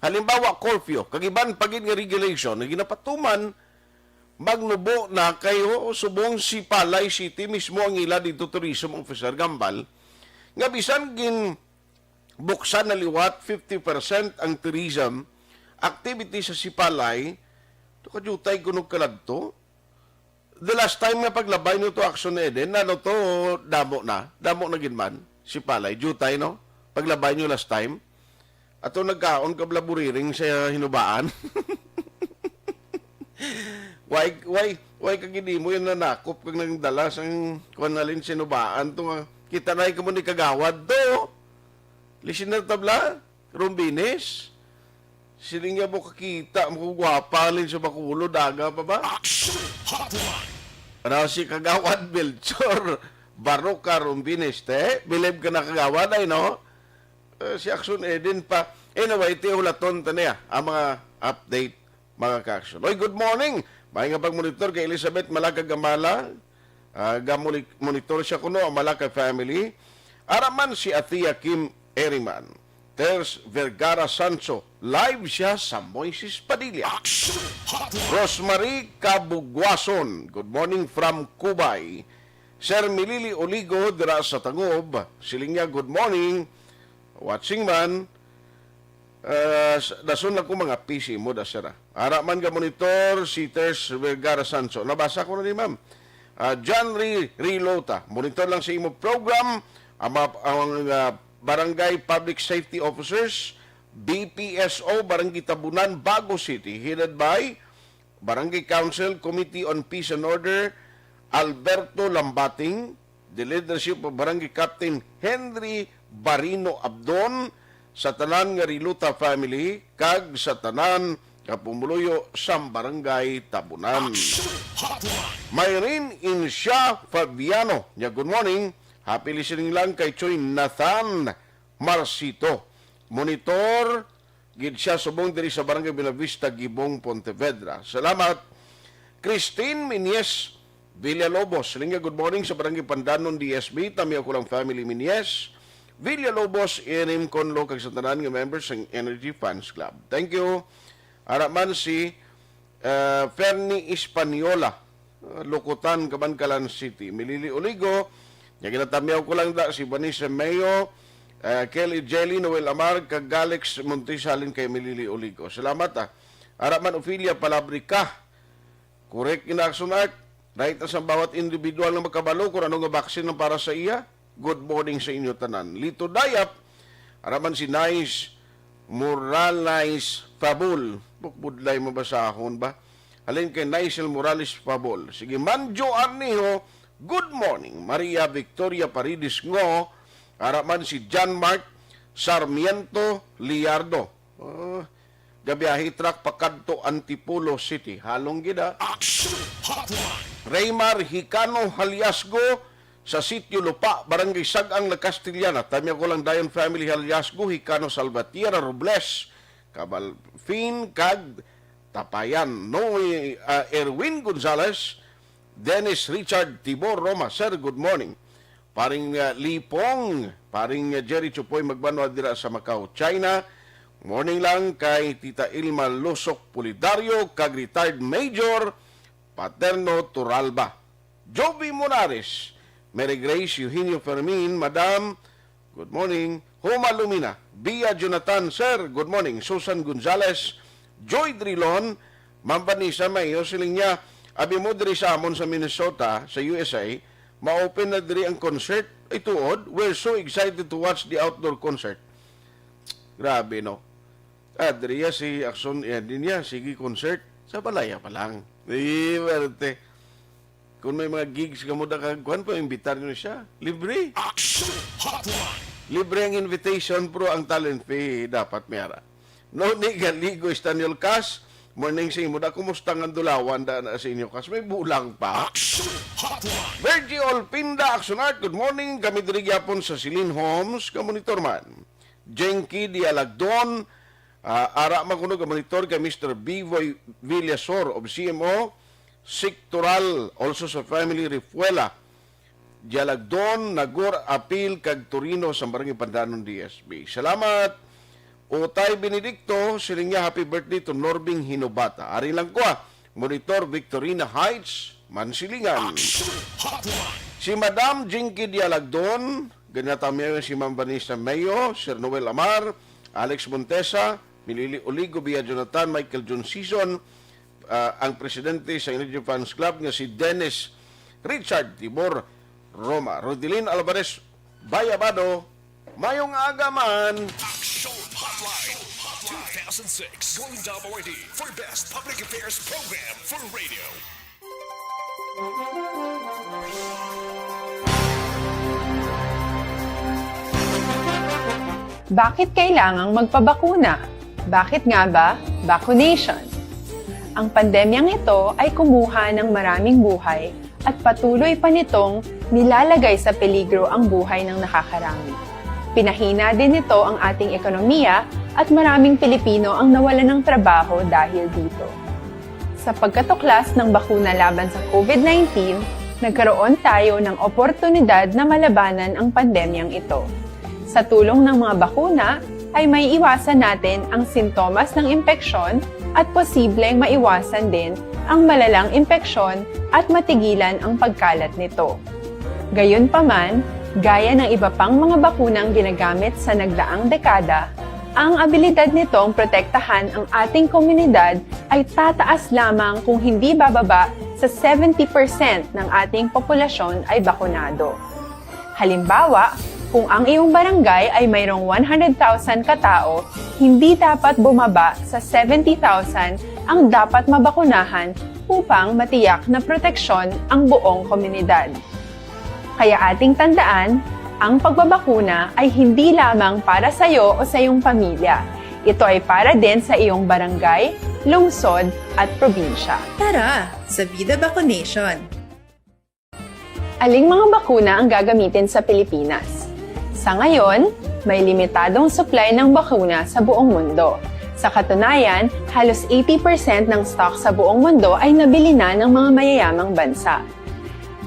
halimbawa, curfew kag iban pa gid nga regulation nga ginapatuman, magnubo na kayo subong si Palay City mismo ang ila dito tourism officer gambal nga bisan gin buksan na liwat fifty percent ang tourism activity sa Sipalay. To kajutay kuno kaladto. The last time nga paglabay nyo to, Action Eden, ano to, damo na. Damo na gid man. Sipalay, jutay, no? Paglabay nyo last time. Ato nagkaon ka bala buriring sa hinubaan. Why, why, why ka gid mo yung nanakop kag nagdala sang kuwan nalin sinubaan to nga. Kita na kamo ni Kagawad to. Listener tabla, Rumbines. Siling niya mo kakita mo kung gwapa halin sa Bacolod, aga pa ba? Action Hotline. Ano si Kagawad Melchor Baroka Rumbines, te? Bilib ka na, Kagawad, ay, no? Eh, si Action Eden pa. Anyway, ito yung hulaton ta niya, ang mga update, mga ka-action. Oy, good morning! May nga pagmonitor kay Elizabeth Malaga Gamala. Ah, gamuli-, monitor siya kuno ang Malacay family. Ara man si Athea Kim Eriman, Ters Vergara Sancho, live siya sa Moises Padilla. Action Hotline. Rosemary Kabugwason, good morning from Cubay. Sir Milili Oligo dira sa Tangob, siling niya, "Good morning, watching man." Ah, s-, dason lang ko mga P C mo, da, sir, ah. Ara man ga monitor si Ters Vergara Sancho. Nabasa ko na ni ma'am. Ah, John Ri-, Rilota, monitor lang sa imo program. Ang mga, ang, ah, Barangay Public Safety Officers, B P S O, Barangay Tabunan, Bago City, headed by Barangay Council Committee on Peace and Order, Alberto Lambating, the leadership of Barangay Captain Henry Barino Abdon, sa tanan nga Riluta family, kag sa tanan nga pumuluyo sang Barangay Tabunan. Action Hotline. Myrin Insya Fabiano, niya, "Good morning. Happy listening lang kay Choy Nathan Marcito. Monitor gid siya subong diri sa Barangay Buenavista, Gibong, Pontevedra." Salamat. Christine Minyes Villalobos, siling niya, "Good morning sa Barangay Pandanon, D S B, Tamiaw ko lang family, Minyes Villalobos, Enim Conlo, kag sa tanan nga members sang Energy Fans Club." Thank you. Ara man si, eh, Fernie Española, eh, Lukutan, Kabankalan City. Milili Oligo, niya, "Ginatamyaw ko lang da si Vanessa Mayo, eh, Kelly Jelly, Noel Amar, kag Galex Montes halin kay Milili Oligo." Salamat, ah. Ara man, Ophelia Palabrica. Correct, ina, Action Art. Right na sa bawat individual na makabalo kung ano nga vaccine ang para sa iya. Good morning sa inyo tanan. Lito Dayap, ara man si Nice Morales Fabul. Bukbudlay mabasahon ba? Halin kay Nicel Morales Fabul. Sige, Manjo Arnijo, good morning. Maria Victoria Paredes Ngo, ara man si John Mark Sarmiento Liardo. Oh, gabiyahe truck pakadto Antipolo City. Halong gid, ah. Action Hotline. Raymar Hicano Haliasgo sa Sitio Lupa, Barangay Sag-ang, La Castellana. Tamya ko lang dayon family Haliasgo, Hicano Salvatierra, Robles, Cabalfin, kag Tapayan, Noe, ah, Erwin Gonzalez, Dennis Richard Tibor Roma. Sir, good morning. Paring, ah, Lipong, paring, ah, Jerry Chupoy Magbanwa dira sa Macau, China. Morning lang kay Tita Ilma Lusok Pulidario kag retired Major Paterno Turalba. Joby Monares, Mary Grace, Eugenio Fermin, Madam, good morning. Homa Lumina, Bia Jonathan, Sir, good morning. Susan Gonzales, Joy Drilon, Ma'am Vanessa Mayo, siling niya, abi mo diri sa amon sa Minnesota, sa U S A, ma-open na diri ang concert. Ay tuod, we're so excited to watch the outdoor concert. Grabe, no? Adria si Action, yan din niya, sige concert. Sa balaya pa lang. Di, werte. Kung may mga gigs ka mo da kag kuan, pa imbitar nyo siya. Libre. Action Hotline. Libre ang invitation, pero ang talent fee dapat may ara. Noni Galigo Estaniol Cas, morning sa imo da. Kumusta nga dulawan da na sa inyo, Cas? May bulang pa. Action Hotline. Virgie Olpinda, Action Art, good morning. Kami diri gyapon sa Celine Homes, ka monitor man. Jenky Dialagdon, ah, ara man kuno ka monitor kay Mister Bivoy Villasor of C M O, Sectoral, also sa family Refuela. Dialagdon, Nagor, Apil, kag Torino sa Barangay Pandanon D S B. Salamat. Utay Benedicto, siling niya, "Happy birthday to Norbing Hinobata." Ari lang ko, ah. Monitor Victorina Heights, Mansilingan. Action Hotline. Si Madam Jinky Dialagdon, ganata mi si Ma'am Vanessa Mayo, Sir Noel Amar, Alex Montesa, Milili Oligo, Bia Jonathan, Michael John Sison, ah, ang presidente sa Energy Fans Club nga si Dennis Richard Tibor Roma, Rodelin Alvarez Bayabado, mayong aga man. Action Hotline two thousand six Golden Dome Awardee for Best Public Affairs Program for Radio. Bakit kailangang magpabakuna? Bakit nga ba vaccination? Ang pandemyang ito ay kumuha ng maraming buhay at patuloy pa nitong nilalagay sa peligro ang buhay ng nakakarami. Pinahina din nito ang ating ekonomiya at maraming Pilipino ang nawalan ng trabaho dahil dito. Sa pagkatuklas ng bakuna laban sa COVID nineteen, nagkaroon tayo ng oportunidad na malabanan ang pandemyang ito. Sa tulong ng mga bakuna, ay maiiwasan natin ang sintomas ng impeksyon at posibleng maiwasan din ang malalang impeksyon at matigilan ang pagkalat nito. Gayunpaman, gaya ng iba pang mga bakunang ginagamit sa nagdaang dekada, ang abilidad nitong protektahan ang ating komunidad ay tataas lamang kung hindi bababa sa seventy percent ng ating populasyon ay bakunado. Halimbawa, kung ang iyong barangay ay mayroong one hundred thousand ka tao, hindi dapat bumaba sa seventy thousand ang dapat mabakunahan upang matiyak na proteksyon ang buong komunidad. Kaya ating tandaan, ang pagbabakuna ay hindi lamang para sa iyo o sa iyong pamilya. Ito ay para din sa iyong barangay, lungsod, at probinsya. Tara, sa Vida Vaccination! Aling mga bakuna ang gagamitin sa Pilipinas? Sa ngayon, may limitadong supply ng bakuna sa buong mundo. Sa katunayan, halos eighty percent ng stock sa buong mundo ay nabili na ng mga mayayamang bansa.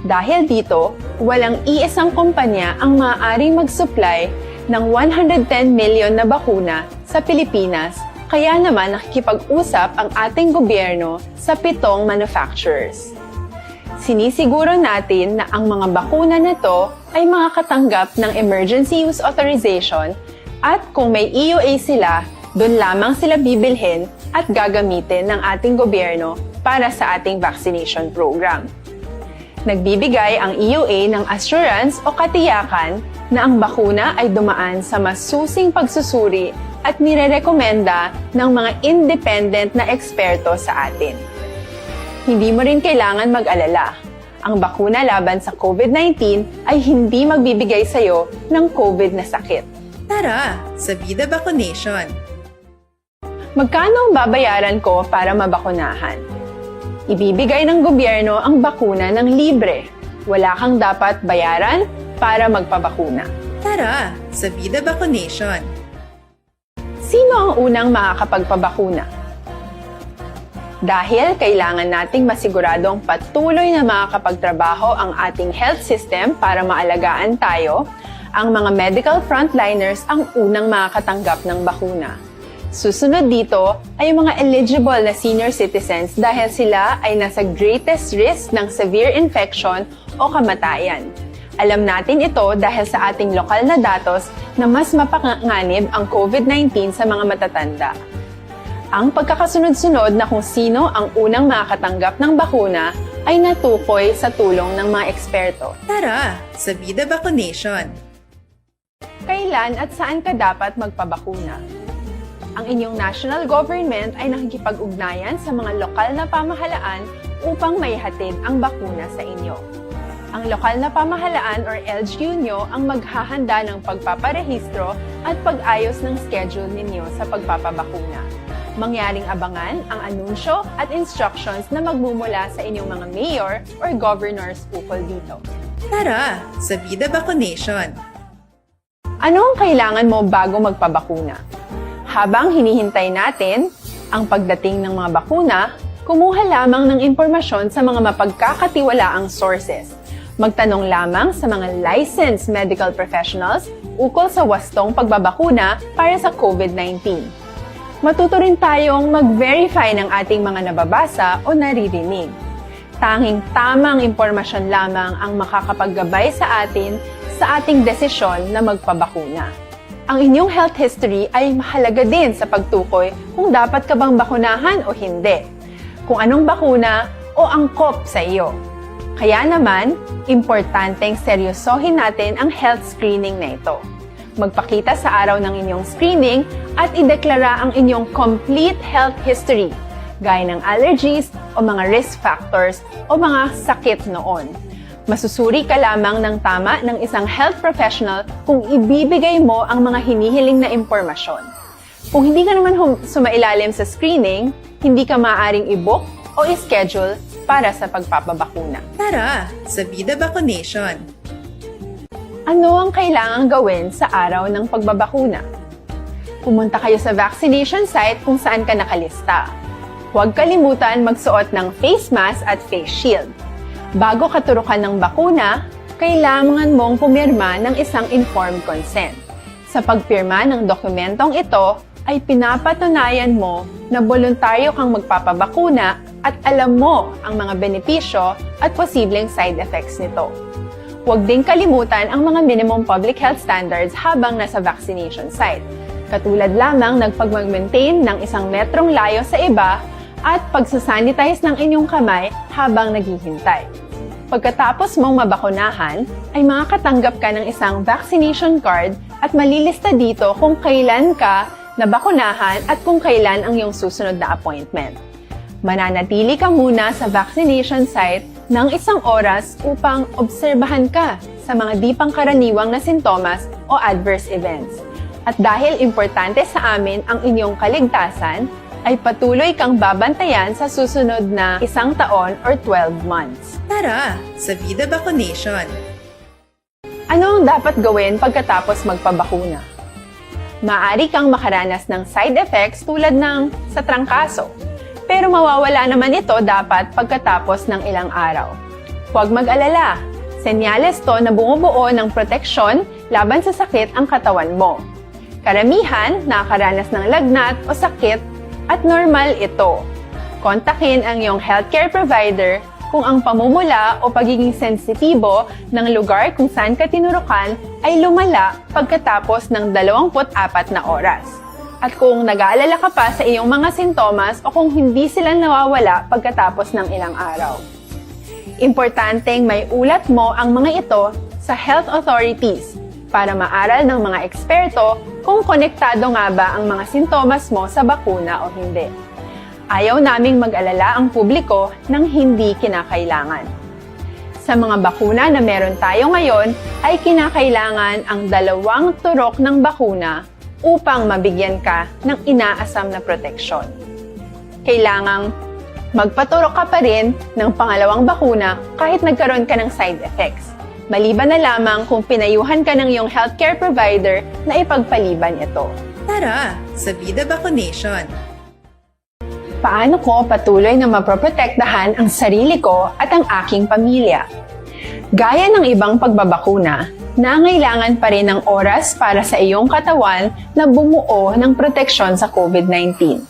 Dahil dito, walang iisang kumpanya ang maaaring mag-supply ng one hundred ten million na bakuna sa Pilipinas, kaya naman nakikipag-usap ang ating gobyerno sa pitong manufacturers. Sinisiguro natin na ang mga bakuna na to ay makakatanggap ng emergency use authorization at kung may E U A sila, dun lamang sila bibilhin at gagamitin ng ating gobyerno para sa ating vaccination program. Nagbibigay ang E U A ng assurance o katiyakan na ang bakuna ay dumaan sa masusing pagsusuri at nirerekomenda ng mga independent na eksperto sa atin. Hindi mo rin kailangan mag-alala. Ang bakuna laban sa COVID nineteen ay hindi magbibigay sa iyo ng COVID na sakit. Tara, sa Vida Vaccination! Magkano ang babayaran ko para mabakunahan? Ibibigay ng gobyerno ang bakuna ng libre. Wala kang dapat bayaran para magpabakuna. Tara, sa Vida Vaccination! Sino ang unang makakapagpabakuna? Dahil kailangan nating masigurado ang patuloy na makakapagtrabaho ang ating health system para maalagaan tayo, ang mga medical frontliners ang unang makakatanggap ng bakuna. Susunod dito ay ang mga eligible na senior citizens dahil sila ay nasa greatest risk ng severe infection o kamatayan. Alam natin ito dahil sa ating lokal na datos na mas mapanganib ang COVID nineteen sa mga matatanda. Ang pagkakasunod-sunod na kung sino ang unang makakatanggap ng bakuna ay natukoy sa tulong ng mga eksperto. Tara sa Vida Vaccination! Kailan at saan ka dapat magpabakuna? Ang inyong national government ay nakikipag-ugnayan sa mga lokal na pamahalaan upang maihatid ang bakuna sa inyo. Ang lokal na pamahalaan or L G U nyo ang maghahanda ng pagpaparehistro at pag-ayos ng schedule ninyo sa pagpapabakuna. Mangyaring abangan ang anunsyo at instructions na magmumula sa inyong mga mayor or governors ukol dito. Tara sa Vida Vaccination! Ano ang kailangan mo bago magpabakuna? Habang hinihintay natin ang pagdating ng mga bakuna, kumuha lamang ng impormasyon sa mga mapagkakatiwalaang sources. Magtanong lamang sa mga licensed medical professionals ukol sa wastong pagbabakuna para sa COVID nineteen. Matuto rin tayong mag-verify ng ating mga nababasa o naririnig. Tanging tamang impormasyon lamang ang makakapaggabay sa atin sa ating desisyon na magpabakuna. Ang inyong health history ay mahalaga din sa pagtukoy kung dapat ka bang bakunahan o hindi, kung anong bakuna o angkop sa iyo. Kaya naman, importanteng seryosohin natin ang health screening na ito. Magpakita sa araw ng inyong screening at ideklara ang inyong complete health history, gaya ng allergies o mga risk factors o mga sakit noon. Masusuri ka lamang ng tama ng isang health professional kung ibibigay mo ang mga hinihiling na impormasyon. Kung hindi ka naman hum- sumailalim sa screening, hindi ka maaaring i-book o i-schedule para sa pagpapabakuna. Tara sa Vida Vaccination! Ano ang kailangang gawin sa araw ng pagbabakuna? Pumunta kayo sa vaccination site kung saan ka nakalista. Huwag kalimutan magsuot ng face mask at face shield. Bago katurukan ng bakuna, kailangan mong pumirma ng isang informed consent. Sa pagpirma ng dokumentong ito, ay pinapatunayan mo na boluntaryo kang magpapabakuna at alam mo ang mga benepisyo at posibleng side effects nito. Huwag ding kalimutan ang mga minimum public health standards habang nasa vaccination site, katulad lamang ng pagmag-maintain ng isang metrong layo sa iba at pagsasanitize ng inyong kamay habang naghihintay. Pagkatapos mong mabakunahan, ay makakatanggap ka ng isang vaccination card at malilista dito kung kailan ka nabakunahan at kung kailan ang iyong susunod na appointment. Mananatili ka muna sa vaccination site ng isang oras upang obserbahan ka sa mga di pangkaraniwang na sintomas o adverse events. At dahil importante sa amin ang inyong kaligtasan, ay patuloy kang babantayan sa susunod na isang taon or twelve months. Tara sa Vida Vaccination! Ano ang dapat gawin pagkatapos magpabakuna? Maaari kang makaranas ng side effects tulad ng sa trangkaso, pero mawawala naman ito dapat pagkatapos ng ilang araw. Huwag mag-alala, senyales to na bumubuo ng proteksyon laban sa sakit ang katawan mo. Karamihan nakakaranas ng lagnat o sakit at normal ito. Kontakin ang iyong healthcare provider kung ang pamumula o pagiging sensitibo ng lugar kung saan ka tinurukan ay lumala pagkatapos ng dalawampu't apat na oras, at kung nag-aalala ka pa sa iyong mga sintomas o kung hindi sila nawawala pagkatapos ng ilang araw. Importanteng may ulat mo ang mga ito sa health authorities para maaral ng mga eksperto kung konektado nga ba ang mga sintomas mo sa bakuna o hindi. Ayaw naming mag-alala ang publiko ng hindi kinakailangan. Sa mga bakuna na meron tayo ngayon, ay kinakailangan ang dalawang turok ng bakuna upang mabigyan ka ng inaasam na proteksyon. Kailangang magpaturok ka pa rin ng pangalawang bakuna kahit nagkaroon ka ng side effects, maliban na lamang kung pinayuhan ka ng iyong healthcare provider na ipagpaliban ito. Tara sa Vida Vaccination! Paano ko patuloy na maproprotektahan ang sarili ko at ang aking pamilya? Gaya ng ibang pagbabakuna, nangailangan pa rin ng oras para sa iyong katawan na bumuo ng proteksyon sa COVID nineteen.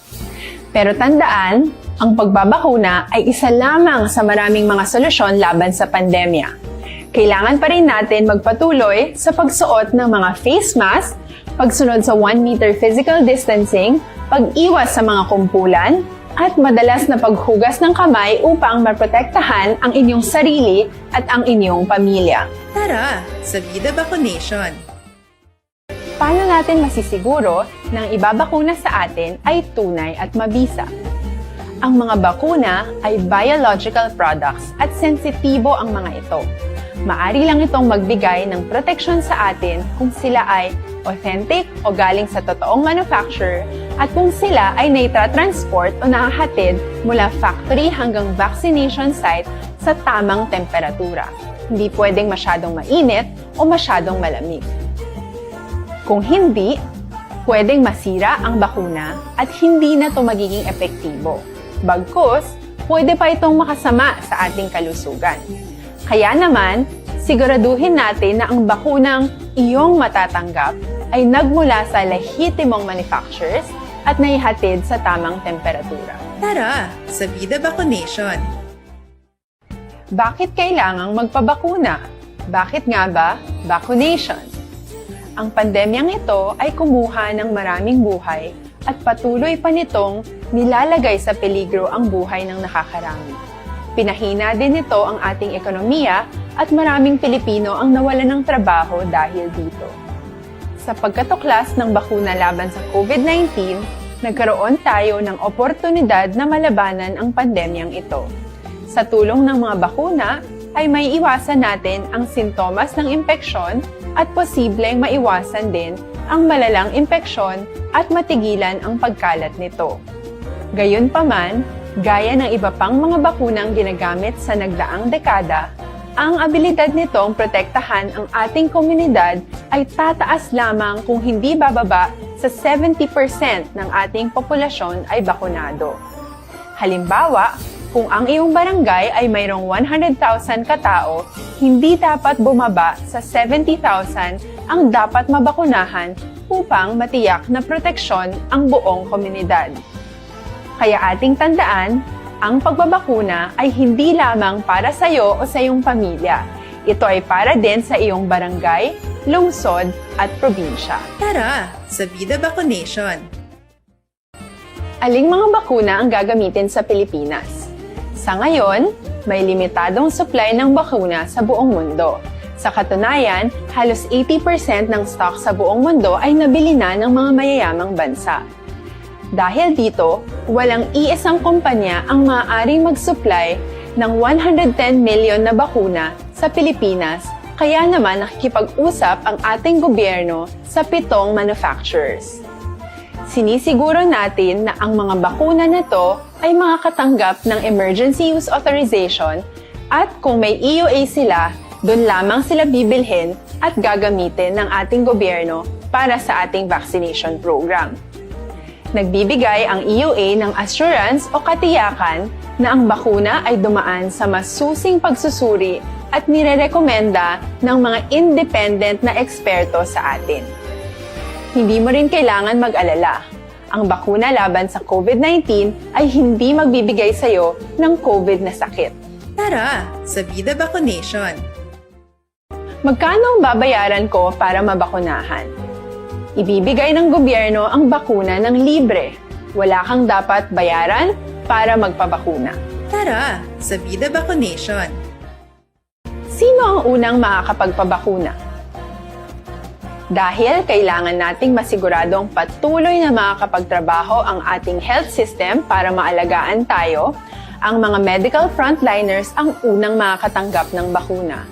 Pero tandaan, ang pagbabakuna ay isa lamang sa maraming mga solusyon laban sa pandemya. Kailangan pa rin natin magpatuloy sa pagsuot ng mga face mask, pagsunod sa one meter physical distancing, pag-iwas sa mga kumpulan, at madalas na paghugas ng kamay upang maprotektahan ang inyong sarili at ang inyong pamilya. Tara, sa Vida Vaccination! Paano natin masisiguro na ang ibabakuna sa atin ay tunay at mabisa? Ang mga bakuna ay biological products at sensitibo ang mga ito. Maari lang itong magbigay ng proteksyon sa atin kung sila ay authentic o galing sa totoong manufacturer at kung sila ay naitra-transport o nahahatid mula factory hanggang vaccination site sa tamang temperatura. Hindi pwedeng masyadong mainit o masyadong malamig. Kung hindi, pwedeng masira ang bakuna at hindi na ito magiging epektibo. Bagkus, pwede pa itong makasama sa ating kalusugan. Kaya naman, siguraduhin natin na ang bakunang iyong matatanggap ay nagmula sa lehitimong manufacturers at naihatid sa tamang temperatura. Tara, sa Vida Vaccination! Bakit kailangang magpabakuna? Bakit nga ba vaccination? Ang pandemyang ito ay kumuha ng maraming buhay at patuloy pa nitong nilalagay sa peligro ang buhay ng nakakarami. Pinahina din nito ang ating ekonomiya at maraming Pilipino ang nawalan ng trabaho dahil dito. Sa pagkatuklas ng bakuna laban sa COVID nineteen, nagkaroon tayo ng oportunidad na malabanan ang pandemyang ito. Sa tulong ng mga bakuna, ay maiiwasan natin ang sintomas ng impeksyon at posibleng maiwasan din ang malalang impeksyon at matigilan ang pagkalat nito. Gayunpaman, gaya ng iba pang mga bakunang ginagamit sa nagdaang dekada, ang abilidad nitong protektahan ang ating komunidad ay tataas lamang kung hindi bababa sa seventy percent ng ating populasyon ay bakunado. Halimbawa, kung ang iyong barangay ay mayroong one hundred thousand katao, hindi dapat bumaba sa seventy thousand ang dapat mabakunahan upang matiyak na proteksyon ang buong komunidad. Kaya ating tandaan, ang pagbabakuna ay hindi lamang para sa iyo o sa iyong pamilya. Ito ay para din sa iyong barangay, lungsod, at probinsya. Tara, sa Vida Vaccination! Aling mga bakuna ang gagamitin sa Pilipinas? Sa ngayon, may limitadong supply ng bakuna sa buong mundo. Sa katunayan, halos eighty percent ng stock sa buong mundo ay nabili na ng mga mayayamang bansa. Dahil dito, walang iisang kumpanya ang maaaring mag-supply ng one hundred ten million na bakuna sa Pilipinas, kaya naman nakikipag-usap ang ating gobyerno sa pitong manufacturers. Sinisiguro natin na ang mga bakuna na to ay makakatanggap ng emergency use authorization at kung may E U A sila, doon lamang sila bibilhin at gagamitin ng ating gobyerno para sa ating vaccination program. Nagbibigay ang E U A ng assurance o katiyakan na ang bakuna ay dumaan sa masusing pagsusuri at nirerekomenda ng mga independent na eksperto sa atin. Hindi mo rin kailangan mag-alala. Ang bakuna laban sa COVID nineteen ay hindi magbibigay sa iyo ng COVID na sakit. Tara, sa Vida Vaccination! Magkano ang babayaran ko para mabakunahan? Ibibigay ng gobyerno ang bakuna ng libre. Wala kang dapat bayaran para magpabakuna. Tara, sa Vida Vaccination! Sino ang unang makakapagpabakuna? Dahil kailangan nating masiguradong patuloy na makakapagtrabaho ang ating health system para maalagaan tayo, ang mga medical frontliners ang unang makakatanggap ng bakuna.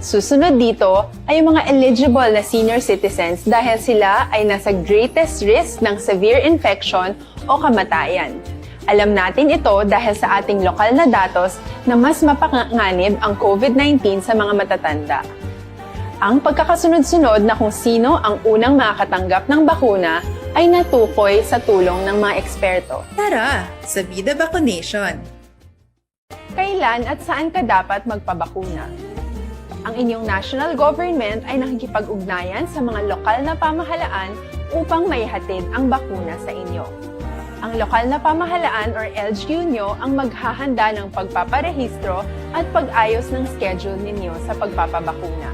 Susunod dito ay ang mga eligible na senior citizens dahil sila ay nasa greatest risk ng severe infection o kamatayan. Alam natin ito dahil sa ating lokal na datos na mas mapanganib ang COVID nineteen sa mga matatanda. Ang pagkakasunod-sunod na kung sino ang unang makakatanggap ng bakuna ay natukoy sa tulong ng mga eksperto. Tara sa Vida Vaccination! Kailan at saan ka dapat magpabakuna? Ang inyong national government ay nakikipag-ugnayan sa mga lokal na pamahalaan upang maihatid ang bakuna sa inyo. Ang lokal na pamahalaan or L G U nyo ang maghahanda ng pagpaparehistro at pag-ayos ng schedule ninyo sa pagpapabakuna.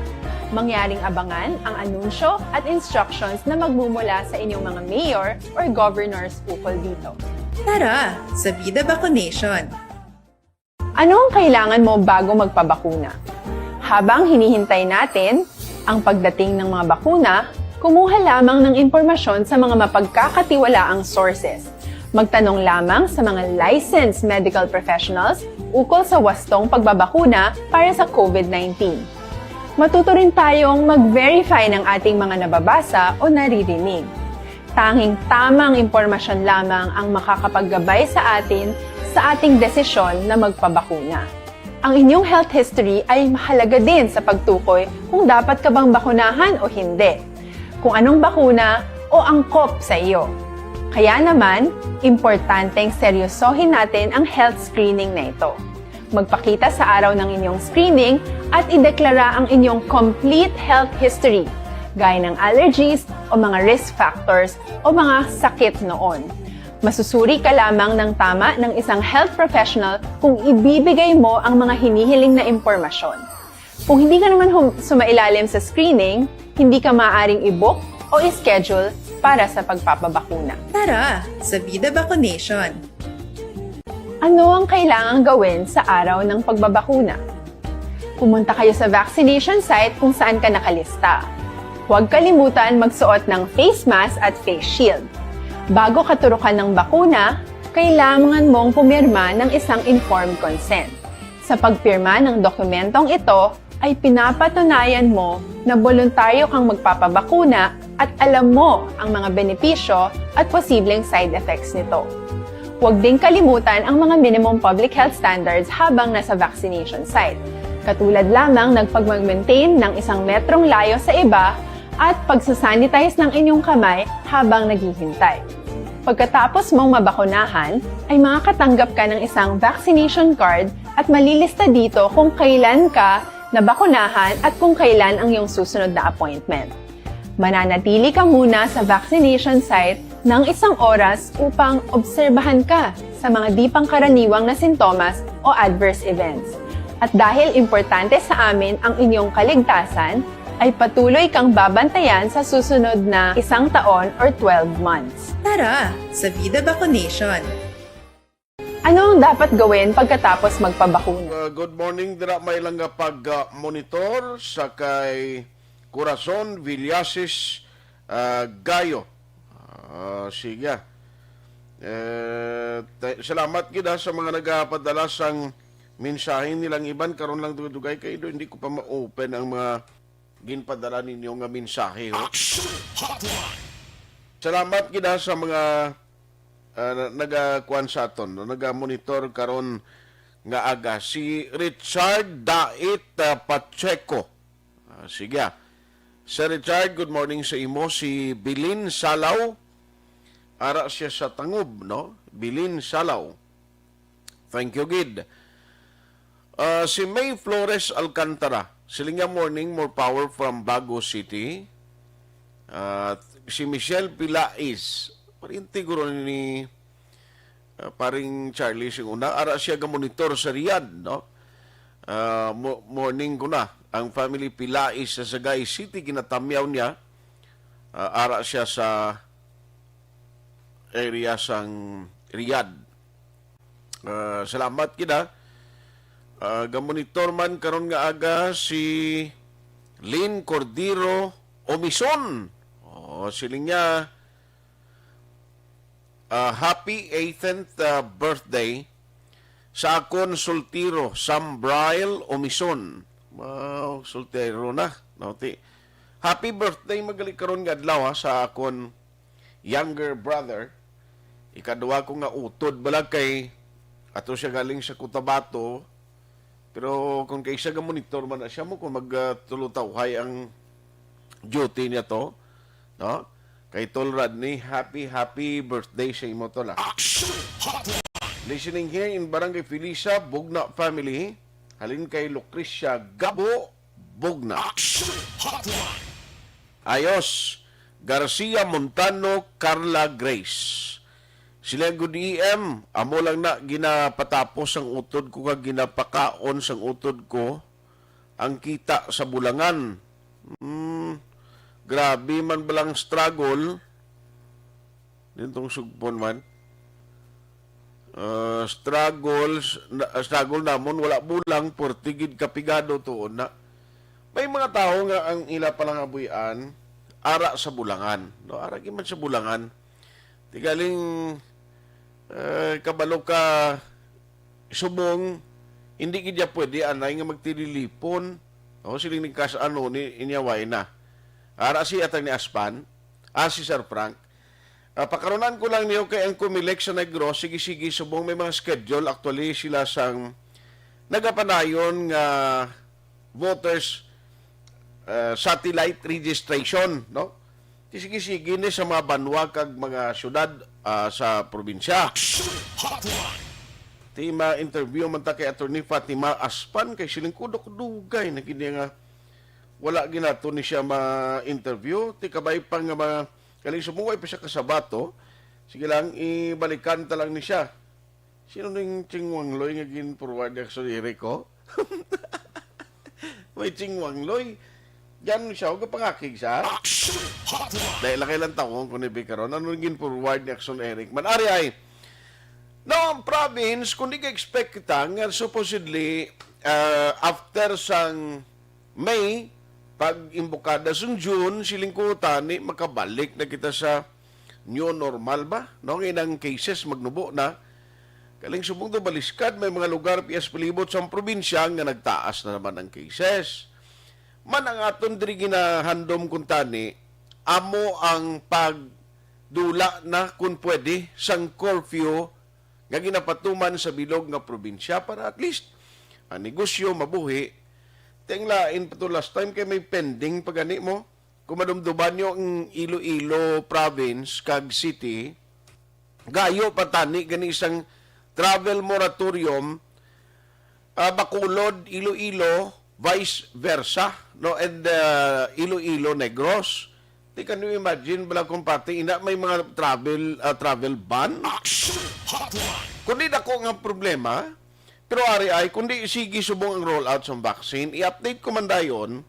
Mangyaring abangan ang anunsyo at instructions na magmumula sa inyong mga mayor or governors ukol dito. Tara sa Vida Vaccination! Ano ang kailangan mo bago magpabakuna? Habang hinihintay natin ang pagdating ng mga bakuna, kumuha lamang ng impormasyon sa mga mapagkakatiwalaang sources. Magtanong lamang sa mga licensed medical professionals ukol sa wastong pagbabakuna para sa COVID nineteen. Matuto rin tayong mag-verify ng ating mga nababasa o naririnig. Tanging tamang impormasyon lamang ang makakapaggabay sa atin sa ating desisyon na magpabakuna. Ang inyong health history ay mahalaga din sa pagtukoy kung dapat ka bang bakunahan o hindi, kung anong bakuna o angkop sa iyo. Kaya naman, importanteng seryosohin natin ang health screening na ito. Magpakita sa araw ng inyong screening at ideklara ang inyong complete health history, gaya ng allergies o mga risk factors o mga sakit noon. Masusuri ka lamang ng tama ng isang health professional kung ibibigay mo ang mga hinihiling na impormasyon. Kung hindi ka naman hum- sumailalim sa screening, hindi ka maaaring i-book o i-schedule para sa pagpapabakuna. Tara sa Vida Vaccination! Ano ang kailangang gawin sa araw ng pagbabakuna? Pumunta kayo sa vaccination site kung saan ka nakalista. Huwag kalimutan magsuot ng face mask at face shield. Bago katurukan ng bakuna, kailangan mong pumirma ng isang informed consent. Sa pagpirma ng dokumentong ito, ay pinapatunayan mo na boluntaryo kang magpapabakuna at alam mo ang mga benepisyo at posibleng side effects nito. Huwag ding kalimutan ang mga minimum public health standards habang nasa vaccination site, katulad lamang ng pagmag-maintain ng isang metrong layo sa iba at pagsasanitize ng inyong kamay habang naghihintay. Pagkatapos mong mabakunahan, ay makakatanggap ka ng isang vaccination card at malilista dito kung kailan ka nabakunahan at kung kailan ang iyong susunod na appointment. Mananatili ka muna sa vaccination site ng isang oras upang obserbahan ka sa mga di pangkaraniwang na sintomas o adverse events. At dahil importante sa amin ang inyong kaligtasan, ay patuloy kang babantayan sa susunod na isang taon or twelve months. Tara sa Vida Vaccination! Ano ang dapat gawin pagkatapos magpabakuna? Uh, good morning. Dira may lang nga pag-monitor sa kay Corazon Villasis uh, Gayo. Uh, sige. Eh, ta- salamat gid ha sa mga nagapadala sang mensahe nilang iban. Karon lang dugay-dugay kay do, hindi ko pa ma-open ang mga ginpadala ninyo nga mensahe. Ho. Action Hotline. Salamat gid ha sa mga ah, na- nagakuan sa aton, no? Naga-monitor karon nga aga si Richard Dait ah, Pacheco. Ah, sige. Ah. Sir Richard, good morning sa imo. Si Bilin Salaw, ara siya sa Tangob, no? Bilin Salaw. Thank you gid. Ah, si May Flores Alcantara, siling niya, "Morning, more power from Bago City." At si Michelle Pilais, pariente guro ni ah, paring Charlie sing una, ara siya ga-monitor sa Riyadh, no? Ah, mo- morning ko na. Ang family Pilais sa Sagay City, ginatamyaw niya. Ah, ara siya sa area sang Riyadh. Ah, salamat gid ha. Ah, gamonitor man karon nga aga si Lynn Cordero Omison. Oh, siling niya, ah, happy eighteenth ah, birthday sa akon soltero, Sam Brian Omison. Wow, soltero na. No, ti, happy birthday magali karon nga adlaw ha, sa akon younger brother. Ikadua ko nga utod bala kay ato siya galing sa Cotabato. Pero kung kay siya ga-monitor man na siya mo kung mag ah, tulo tawhay ang duty niya to, no? Kay Tol Rodney, happy, happy birthday sa imo, Tol, ah. Action Hotline. Listening here in Barangay Felisa, Bugna family. Halin kay Lucrecia Gabo, Bugna. Action Hotline. Ayos. Garcia Montano, Carla Grace. Sila, "Good E M, amo lang na ginapatapos ang utod ko kag ginapakaon sang utod ko ang kita sa bulangan." Hmm, grabe man balang struggle. Dintong sugpon man. Ah, struggles, na, struggle namon, wala bulang, purti gid kapigado tuon na. May mga tawo nga ang ila palangabuy-an, ara sa bulangan. No? Ara gid man sa bulangan. Tigaling, eh, kabalo ka, subong, hindi gid ya pwede anay nga magtililipon. O, siling ni Kas, ano, ni, inyaway na. Ara si Attorney Aspan, ah, si Sir Frank. Ah, pakarunan ko lang niyo kay ang Comelec sa Negros, sige-sige, subong may mga schedule. Actually, sila sang nagapanayon nga voters, ah, satellite registration, no? Ti sige-sige ni sa mga banwa kag mga syudad, ah, sa probinsya. Action Hotline. Ti ma-interview man ta kay Attorney Fatima Aspan, kay siling ko, dugay na gid niya nga wala ginato ni siya ma-interview. Ti kabay pa nga mga, kaling sumuway pa siya kasabato, sige lang, ibalikan ta lang ni siya. Sino ning Ching Wang Loy nga gin-forward ni Action Eric, oh? May Ching Wang Loy. Diyan siya, huwag pangakig sa. Action Hotline. Dahil lakay lang tawon ko ni Vic karon. Ano yung gin-forward ni Action Eric? Man, ari ay, no, ang province, kung di ka expect kita, nga supposedly, uh, after sang May, pag imbukada sang June, siling ko tani, makabalik na kita sa new normal ba? No, nga inang cases magnubo na. Kaling subong to baliskad, may mga lugar piyas palibot sa probinsya nga nagtaas na naman ang cases. Man ang aton diri ginahandom kuntani, amo ang pagdula na, kung pwede, sang curfew nga ginapatuman sa bilog nga probinsya para at least ang negosyo mabuhi. Ting lain pa to last time kay may pending pa gani mo. Kung madumduman nyo ang Iloilo province kag city, gayo pa tani gani sang travel moratorium, ah, Bacolod, Iloilo, vice versa, no? And, ah, Iloilo, Negros. Di, can you imagine, bala, kung pati ina may mga travel, ah, travel ban? Action Hotline. Kundi dako nga problema, pero ari ay, kundi sige subong ang rollout sa vaccine, i-update ko man dayon.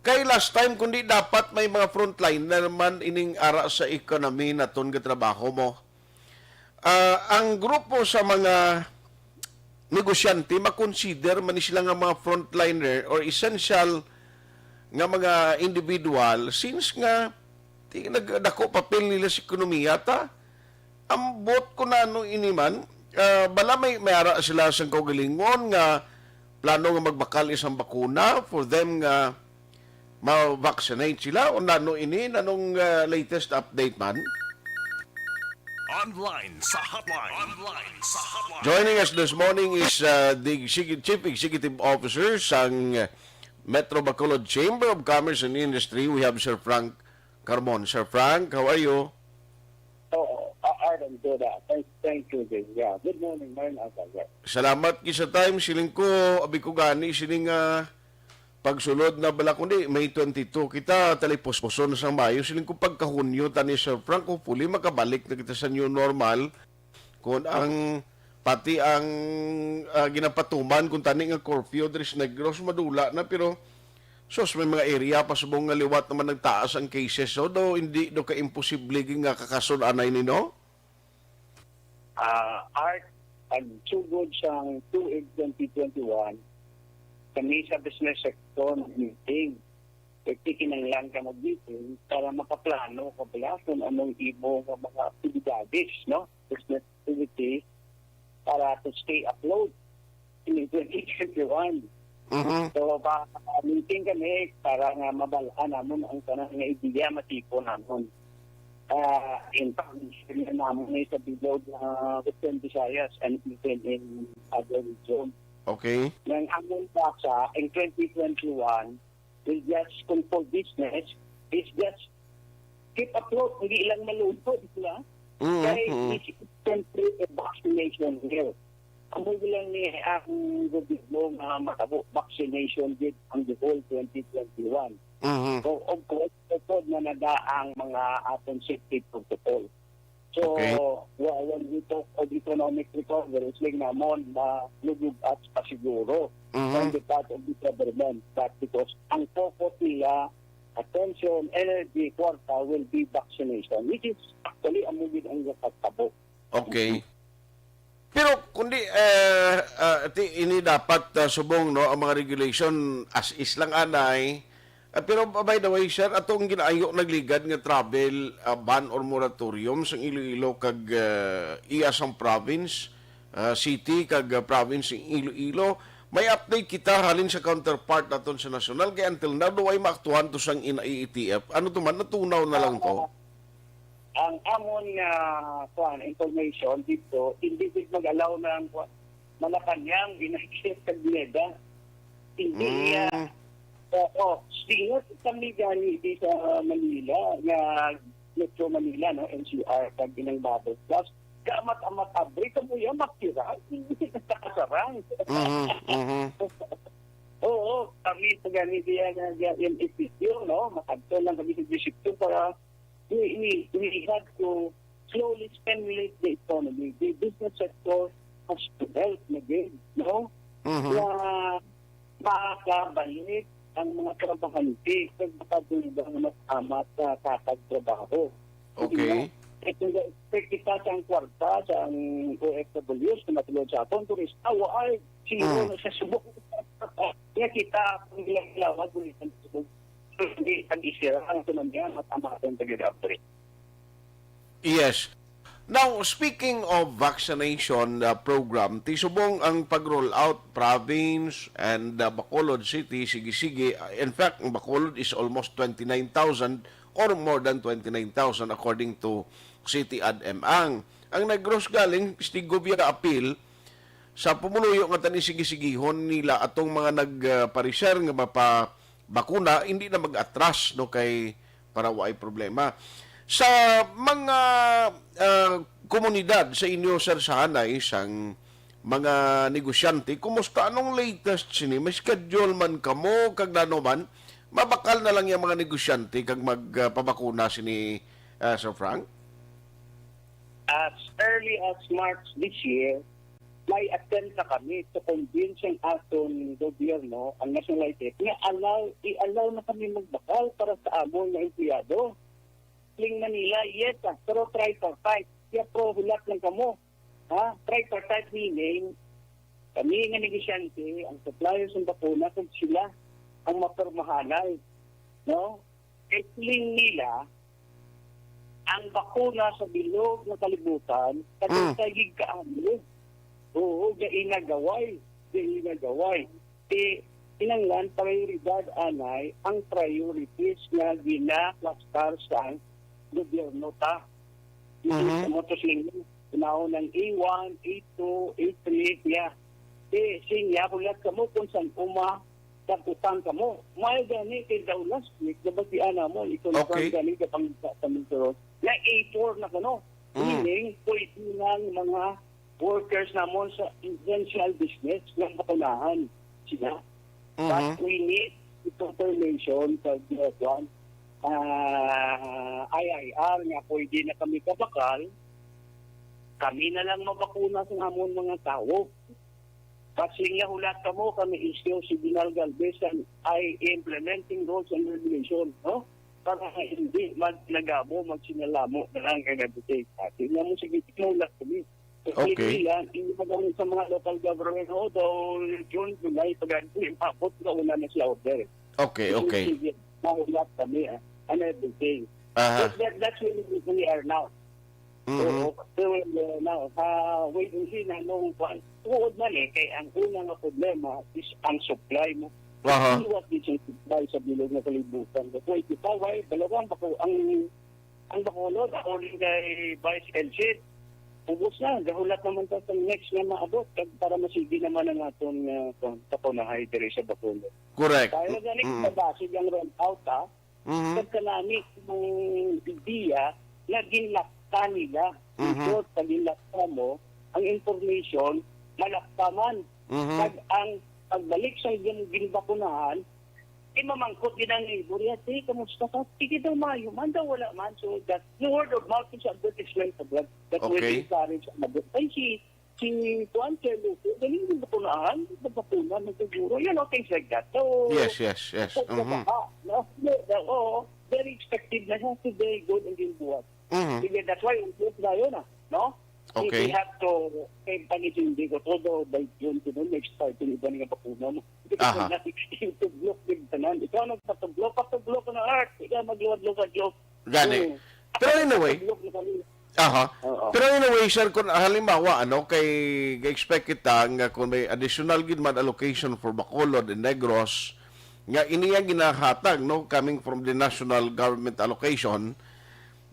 Kay last time, kundi dapat may mga frontliner man ining ara sa economy naton nga trabaho mo. Ah, ang grupo sa mga negosyante, makonsider man ni sila nga mga frontliner or essential nga mga individual, since nga ti-, nagdako papel nila sa ekonomiya ta. Ambot ko na ano ini man, ah, bala may, may ara sila sang kaugalingon nga plano nga magbakal isang bakuna for them nga ma-vaccinate sila, o nano ini, nanong, ah, latest update man? Online sa hotline. Online sa hotline. Joining us this morning is, ah, the execu-, Chief Executive Officer sang Metro Bacolod Chamber of Commerce and Industry. We have Sir Frank Carmon. Sir Frank, how are you? Oh, uh, Arden, good. Uh, thank, thank you, Jay. Yeah, good morning, morning, Arden. Yeah. Salamat gid sa time. Siling ko, abi ko gani, siling, ah, pagsulod na bala, kundi May twenty-two kita, talipuspuson sa Mayo. Siling ko pagkahunyo tani, Sir Frank, hopefully makabalik na kita sa new normal. Kung ang, pati ang, ah, ginapatuman kung tani nga curfew diri sa Negros, madula na, pero sus, may mga area pa subong nga liwat naman nagtaas ang cases. So, do, hindi do ka imposible nga kakasun-anay ni, no? Ah, Art, pagsugod sang tuig twenty twenty-one, kami sa business sector nag-meeting. Kay kinahanglan ka mag-meeting para makaplano ka pala kung anong imo nga mga aktibidades, no? Business activity para to stay afloat in twenty twenty-one. Mhm. So, ba, meeting kami para nga mabal-an namon ang tanan nga ideya, matipon namon. Ah, in fact, share namon ni sa bilog nga Western Visayas and even in other region. Okay. Nang amon basa, in twenty twenty-one, is just, kung for business, is just keep afloat, hindi lang malunod sila. Mm, kay mm. This is simply a vaccination here. Amo lang ni ang gobyerno nga matabo vaccination gid ang the whole twenty twenty-one. Mhm. So, of course, upod na nada ang mga aton safety protocol. So, Okay. wa-, when we talk of economic recovery, siling namon na lugod at pasiguro Mhm. from the part of the government. But because ang focus nila, attention, energy, kwarta will be vaccination, which is actually amo gid ang nakatabo. Okay. Pero kundi, eh, ah, ti-, ini dapat, ah, subong, no, ang mga regulation as is lang anay. Ah, pero, by the way, sir, atong ginaayo nagligad nga travel, ah, ban or moratorium sang Iloilo kag, ah, iya sang province, ah, city kag, ah, province sang Iloilo. May update kita halin sa counterpart naton sa nasyonal kay until now do ay maaktuhan to sang ina E T F. Ano to man, natunaw na lang to? Ang amon nga, kuan, information dito, hindi gid mag-allow na ang, kuan, Malacañang, Benaique, kag Pineda. Hindi niya, Mm. oo, singot kami gani di sa Manila, nga Metro Manila, no, N C R, kag ilang bubble plus. Kaamat-amat abri, kamo yan, makira, nakasarang. Mhm, mhm. Oo, kami sa gani diya nga, nga M F Q, no, makadto lang kami sa distrito para we, we, we have to slowly stimulate the economy. The business sector has to help na din, no? Mhm. Na makabalik ang mga trabahante kag makadunggan nga mas amat sa kakag trabaho. Okay. Kaya kung expect kita sa ang kwarta sa ang O F Ws na matulog sa aton, turista, wa ay, zero Mm. na sa subong. Kaya kita, kung ilang lawag, kung ilang subong, hindi pag-isira ang ekonomiya, mas amat ang taga-dapre. Yes. Now, speaking of vaccination, uh, program, ti subong ang pag-roll out province and, uh, Bacolod City, sige-sige. Uh, in fact, ang Bacolod is almost twenty-nine thousand or more than twenty-nine thousand according to City Ad M. Ang, ang Negros galing, Stigovia apil, sa pumuluyo nga tani sige-sigihon nila atong mga nag, uh, pareser nga mapa-, bakuna, hindi na mag-atras, no, kay para waay problema. Sa mga, ah, komunidad sa inyo, Sir Sahanay, sang mga negosyante, kumusta? Anong latest sini? May schedule man kamo, kag nano man, mabakal na lang yung mga negosyante kag magpabakuna sini, ah, Sir Frank? As early as March this year, may attempt na kami to convince ang aton gobyerno, ang nationalized, nga allow, i-allow na kami magbakal para sa amon nga empleyado. Ling Manila, yes, ah, pero tripartite. Kaya pro hulat lang kamo. Ha? Tripartite meaning, kami nga negosyante, ang suppliers ng bakuna, kung sila ang mapermahanay. No? Kay siling nila, ang bakuna sa bilog nga kalibutan, Mm. kadagkay gid kaamo. Oo, gainagaway, gainagaway. Ti, kinahanglan prioridad anay ang priorities nga ginaklastar sa gobyerno ta. Mhm. Sa motos ninyo, unahon ang A one, A two, A three, yeah. Ti, sinya, hulat kamo kung san uma, nag-utang kamo. May gani kay daw last week, nabatian namo, ito na Okay. Gani kapang sa Minturon, na A four na kuno. Mm. Meaning, pwede nang mga workers namon sa essential business nga makunahan sila. Mhm. But we need the confirmation sa, uh, kuwan, ah, I I R nga pwede na kami kabakal, kami na lang mabakuna sa amon mga tawo. But siling niya, hulat kamo, kami issue si General Galvez and I implementing rules and regulation, no? Para hindi mag-, nagamo, magsinalamo na lang and everything. At yun nga mo, sige, hulat kami. So, Okay. Hindi lang, hindi pa kami sa mga local government, oh, daw June, July, pag hindi maabot, na una na sila order. Okay, Kasi okay. Sige, mahulat kami, ah, and everything. Aha. That, that, that's where we are now. Mhm. Oo, so, uh, now, sa wait and see na nung kuwan. Tuod man eh, kay ang una nga problema is ang supply mo. Aha. Iwas din sa supply sa bilog nga kalibutan. Kasi ito pa, why? Balawang bako, ang, ang Bacolod, according kay Vice Elcid, ubos na. Gahulat naman ta sa next nga maabot kag para masigi naman ang aton, uh, kuwan, pakunahay diri sa Bacolod. Correct. Kaya gani, Mm. Basig ang run out, ha? Mhm. Kag kanami ang ideya nga ginlakta nila. In Mhm. short, pag ginlakta mo, ang information, malakta man. Mhm. Kag ang pagbalik sa gin-, ginbakunahan, di mamangkot gid ang neighbor, "Yati, kamusta ka?" Sige daw, maayo man daw, wala man. So, that, yung word of mouth is advertisement sa blood. That will Okay. encourage ang mag-, ay, si, si Juan Carlos, galing din bakunahan, di ba bakunahan ng siguro? You know, things like that. So, Yes, yes, yes. sa Mhm. baba, no? Oo, very expected na siya. Today, good ang ginbuhat. Mhm. Sige, that's why, ang buhat na yun, ah, no? Okay. We have to, kay pangitindi ko, todo by June, kung may expired yung iba nga bakuna mo. Aha. Ito block din tanan. Ikaw nagpatublok, patublok na art. Ikaw magluwad-luwad, Joe. Gani. Mm. Pero anyway, Patublok na kami. Aha. Oo. Pero anyway, sir, kung halimbawa, ano, kay ga-expect kita nga kung may additional gid man allocation for Bacolod and Negros, nga ini ang ginahatag, no, coming from the national government allocation,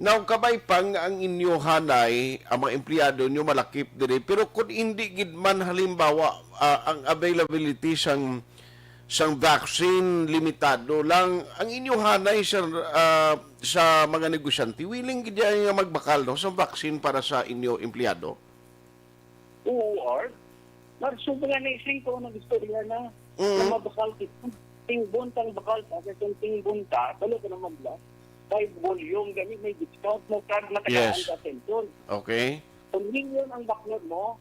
Now, kabay pa nga ang inyo hanay, ang mga empleyado nyo malakip diri, pero kung hindi gid man halimbawa, ah, ang availability sang, sang vaccine limitado lang, ang inyo hanay, sir, ah, sa mga negosyante, willing gid yan nga magbakal, no, sa vaccine para sa inyo empleyado? Oo, Art. Marso ba nga na ising ko ang istorya na, Mm. na mabakal kita. Tingbon tang bakal ta, kasi kung tingbon ta, balo ka na magla. Five volume, gani may discount mo, kag matagaan Yes. ka attention. Okay. Kung million ang baklod mo,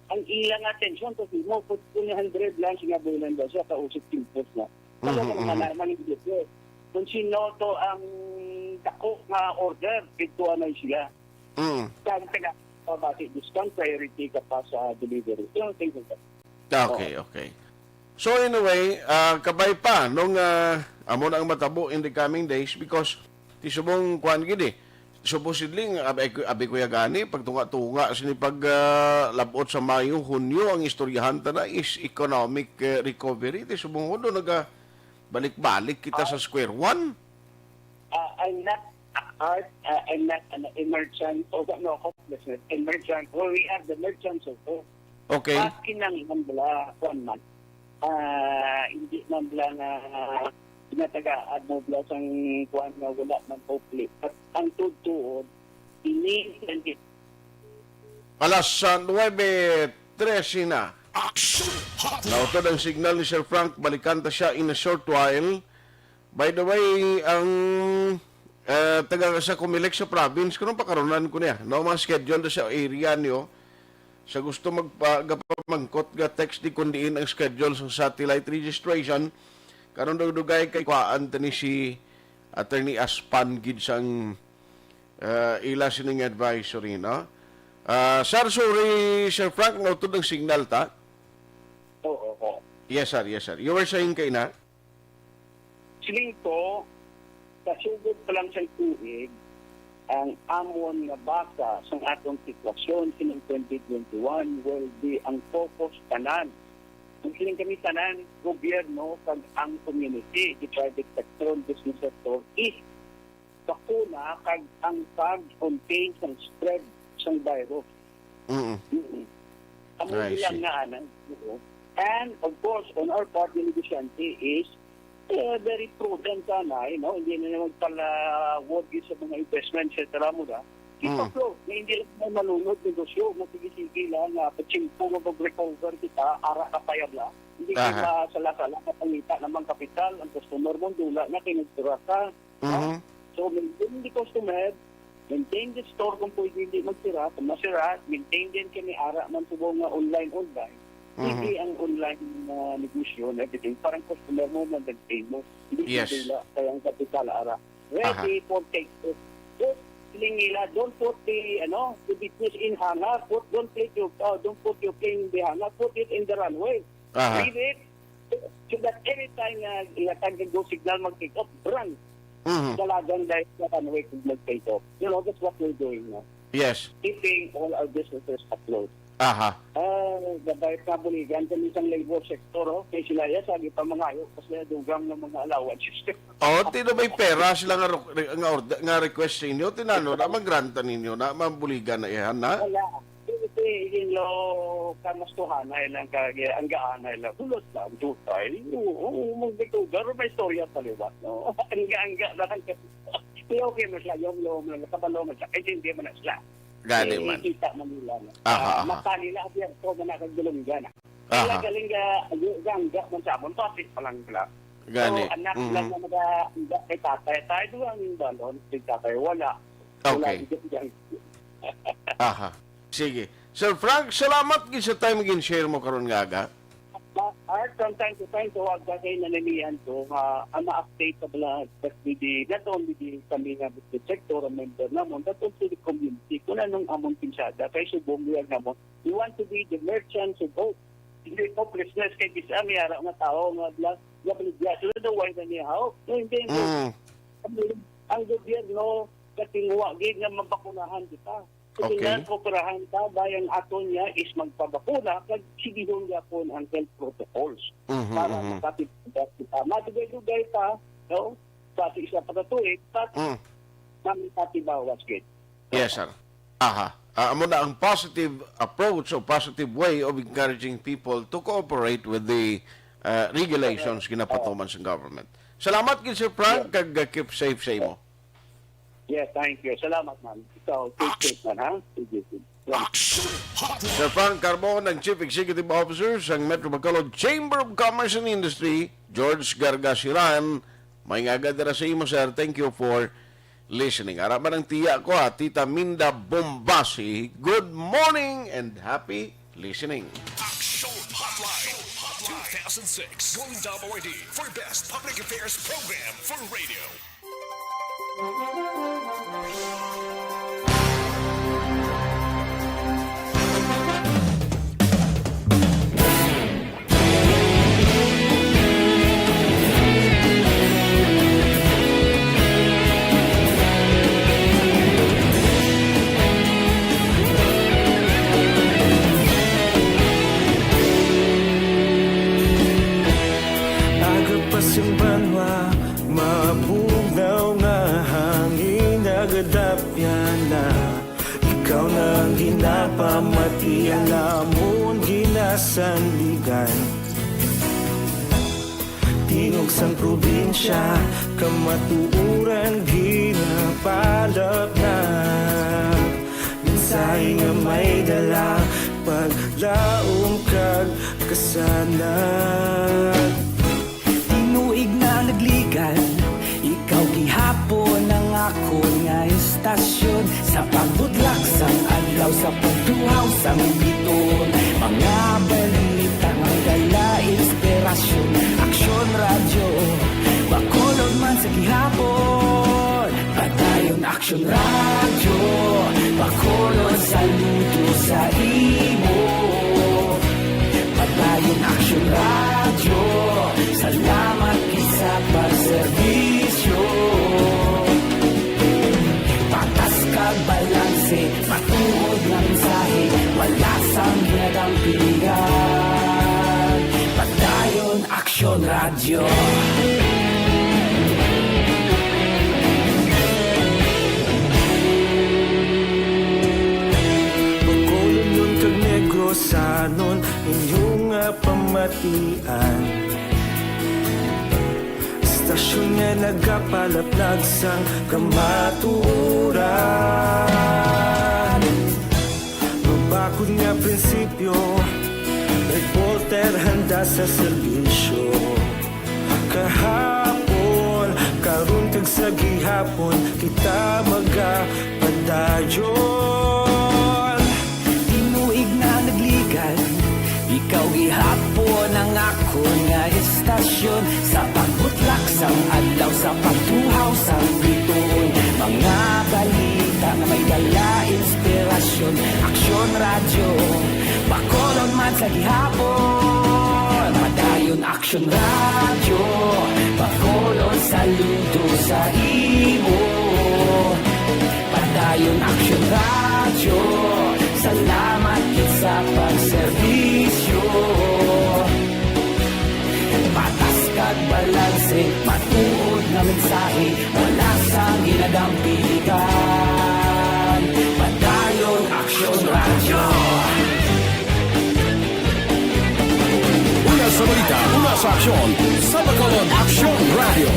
ang ilang attention, kasi mo, kung one hundred lang, sinabulan daw siya, kausap timpos na. Talagang Mhm, mhm. malaman ang video. Kung sino to ang dako nga order, dito na sila. Mm. Kag taga, pabati discount, priority ka pa sa delivery. Yung things like that. Okay, Oo. okay. So anyway, ah, kabay pa nung, ah, amo na ang matabo in the coming days because ti subong kuan gid eh. Supposedly, nga abi, abi ko ya gani, pagtunga-tunga sini pag, ah, labot sa Mayo, Hunyo, ang istoryahan ta na is economic, eh, recovery. Ti subong hudo naga balik-balik kita sa Ah. square one. Ah, I'm not a art, ah, I'm not an emergent, o ano ako, business emergent. Well, we are the merchants of hope. Okay. Ah, kinahanglan bala, kuwan man. Ah, hindi man bala nga pinatagaan mo bala sang kuwan nga wala man hope. But ang tuod-tuod, ini, Alas, ah, nuwebe trese na. Action Hotline. Nautod ang signal ni Sir Frank. Balikan ta siya in a short while. By the way, ang, eh, taga sa Comelec sa province, kung pakaronan ko niya, no, mga schedule da sa area niyo. Sa gusto magpa-, gapamangkot, ga-text di kung diin ang schedule sa satellite registration. Karon dugdugay kay kuhaan ta ni si Attorney Aspan gid sang, eh, ila sining advisory, no? Ah, sir, sorry, Sir Frank, nautod ang signal ta. Oo, oo. Yes, sir, yes, sir. You were saying kay na? Siling ko, kasugod pa lang sa tuig, ang amon nga basa sang atong sitwasyon sining twenty twenty-one will be ang focus tanan. Ang siling kami tanan, gobyerno, kag ang community, the private sector, business sector, is bakuna kag ang pag-contain sang spread sang virus. Mm-mm. Mm-mm. Amo I lang see. Na, ano, oo. And of course, on our part, the negosyante is, eh, very prudent sana, you know, hindi na magpalawod sa mga investment, et cetera mo da. Keep Mm. afloat, na hindi lang mo malunod negosyo, mo sige-sige lang, nga pagsimpo mo mag-recover kita, ara ka payab lang. Hindi ka Aha. masala-sala, kapangita naman kapital, ang customer mo, dula na, kay nagtura ka. Mhm. So, maintain the customer, maintain the store kung pwede hindi magsira. Kung masira, maintain din kami ara man subong nga online, online. Mhm. Hindi ang online na negosyo and everything. Parang customer mo, mag-maintain mo. Hindi Yes. Sila, kaya ang kapital ara. Ready Aha. for take off. Just siling nila, don't put the, ano, the business in hangar. Put, don't put your, uh, don't put your plane in the hangar. Put it in the runway. Aha. Leave it. So that anytime na ihatag ng go signal mag-take off, run. Mhm. Dalagan dahil sa runway kung mag-take off. You know, that's what we're doing now. Yes. Keeping all our businesses afloat. Aha. Ah, gabay na buligan kami sang labor sector, oh. Kay sila ya, sagi pa mangayo, kasi dugang ng mga allowance system. Oh, tino may pera sila nga ro-, re-, nga ord-, nga request sa inyo, tinano na, mag-granta ninyo na, mabuligan na ihan na? Wala. Iginlo, kamastuhanay lang, kag ang gaanay lang. Bulos lang, jutay. Oo, oo, magbitugan, pero may istorya pa liwat, no? Ang gaangga na lang kasi. Pero okay man sila, yung lo, mga kabalo man sila. Kaya hindi man na sila. Gani Eh, man. Kita man nila, no? Aha, Ah, aha. Mata nila, abierto man na kag dulunggan, ah. Aha. Kaya galing nga, ang gaangga man sa amon, bati pa lang sila. Gani. So, anak Mhm. lang na mga, mga kay tatay. Tayo doon ang balon, si tatay wala. Wala Okay. ang gaangga. Aha. Sige. Sir Frank, salamat gid sa time gin-share mo karon nga aga. Art, from time to time, tawag ka kay nananian ko nga ang ma-update sa mga, that with the, not only the kami nga with the sector, ang member namon, but also the community. Kung anong amon pinsada, kay subong liyag namon, we want to be the merchants of hope. Hindi hopelessness kay bisa may ara nga tao nga bla-, nga baligya. So, the why na niya hope? No, hindi. Mm. Ang, ang gobyerno, katingwa gid nga mabakunahan kita. Okay. Sige na, kooperahan ta, bay, ang aton niya is magpabakuna, kag sigihon gyapon ang health protocols Mhm, para mhm. makatipid kita. Madugay-dugay pa, no? Sa isa pa ka tuig, but Mm. Kami patibawas gid. Yes, sir. Aha. Ah, amo na ang positive approach o positive way of encouraging people to cooperate with the, uh, regulations Correct. ginapatuman sa government. Salamat gid, Sir Frank, Yes. kag, uh, keep safe sa imo. Yes, thank you. Salamat, ma'am. Ikaw, keep safe man, ha? Sige, sige. Salamat. Action Hotline. Sir Frank Carbon, ang Chief Executive Officer sang Metro Bacolod Chamber of Commerce and Industry, George Gargasiran, may nga agad dira sa imo, sir. Thank you for listening. Ara man ang tiya ko, ha, Tita Minda Bombasi. Good morning and happy listening. Action Hotline two thousand six Golden Dome Awardee for Best Public Affairs Program for Radio. Aga pa sing banwa, mabugnaw nga hangin, nagadapyan na. Ikaw na ang ginapamati, ang amon ginasandigan. Tingog sang probinsya, kamatuoran ginapalapnag. Mensahe nga may dala, paglaom kag kasanag. Tinuig na nagligan, ikaw gihapon ang akon nga istasyon. Sa pagbutlak sang adlaw, sa pagduhaw sang bituon, mga balita nga dala inspirasyon. Aksyon Radyo, Bacolod man sa gihapon. Padayon Aksyon Radyo, Bacolod, saludo sa imo. Padayon Aksyon Radyo, salamat gid sa pagserbisyo. Patas kag balanse, matuod nga mensahe, wala sang ginadampigan. Padayon Aksyon Radyo. Bacolodnon kag Negrosanon, inyo nga pamatian. Istasyon nga nagapalaplag sang kamatuoran. Mabakod nga prinsipyo, reporter handa sa serbisyo. Kahapon, karon kag sa gihapon, kita magapadayon. Tinuig na nagligan, ikaw gihapon ang akon nga istasyon. Sa pagbutlak sang adlaw, sa pagtuhaw sang bituon, mga balita nga may dala inspirasyon. Aksyon Radyo, Bacolod man sa gihapon. Padayon Aksyon Radyo, Bacolod, saludo sa imo. Padayon Aksyon Radyo, salamat gid sa pagserbisyo. Patas kag balanse, matuod nga mensahe, wala sang ginadampigan. Padayon Aksyon Radyo. Sa balita, una sa aksyon, sa Bacolod Aksyon Radio.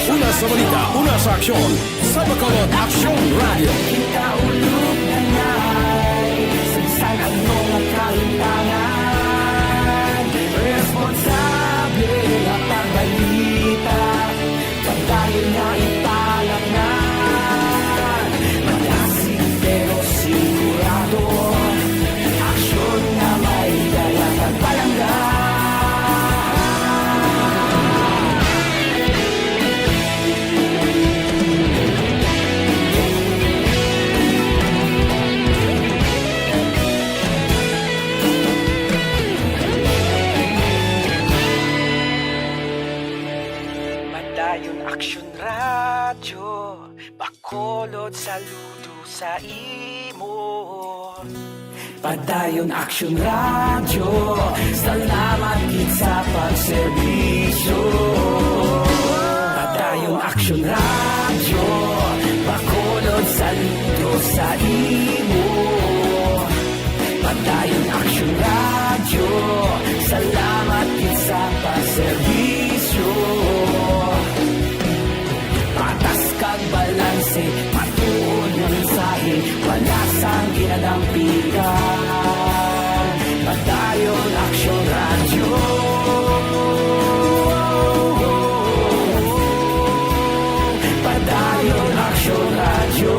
Una sa balita, una sa aksyon, sa Bacolod Aksyon Radio. Kita ulog na ngay, sa bisan ano nga kahimtangan, responsable nga pagbalita. Padayon nga ipalangnan, malasig pero sigurado. Aksyon nga may dala kag palangga. Padayon Aksyon Radyo, Bacolod, saludo sa imo. Padayon Aksyon Radyo, salamat gid sa pagserbisyo. Padayon Aksyon Radyo, Bacolod, saludo sa imo. Padayon Aksyon Radyo, salamat gid sa pagserbisyo. Patas kag balanse, matuod nga mensahe, wala sang ginadampigan. Padayon Aksyon Radyo. Padayon Aksyon Radyo.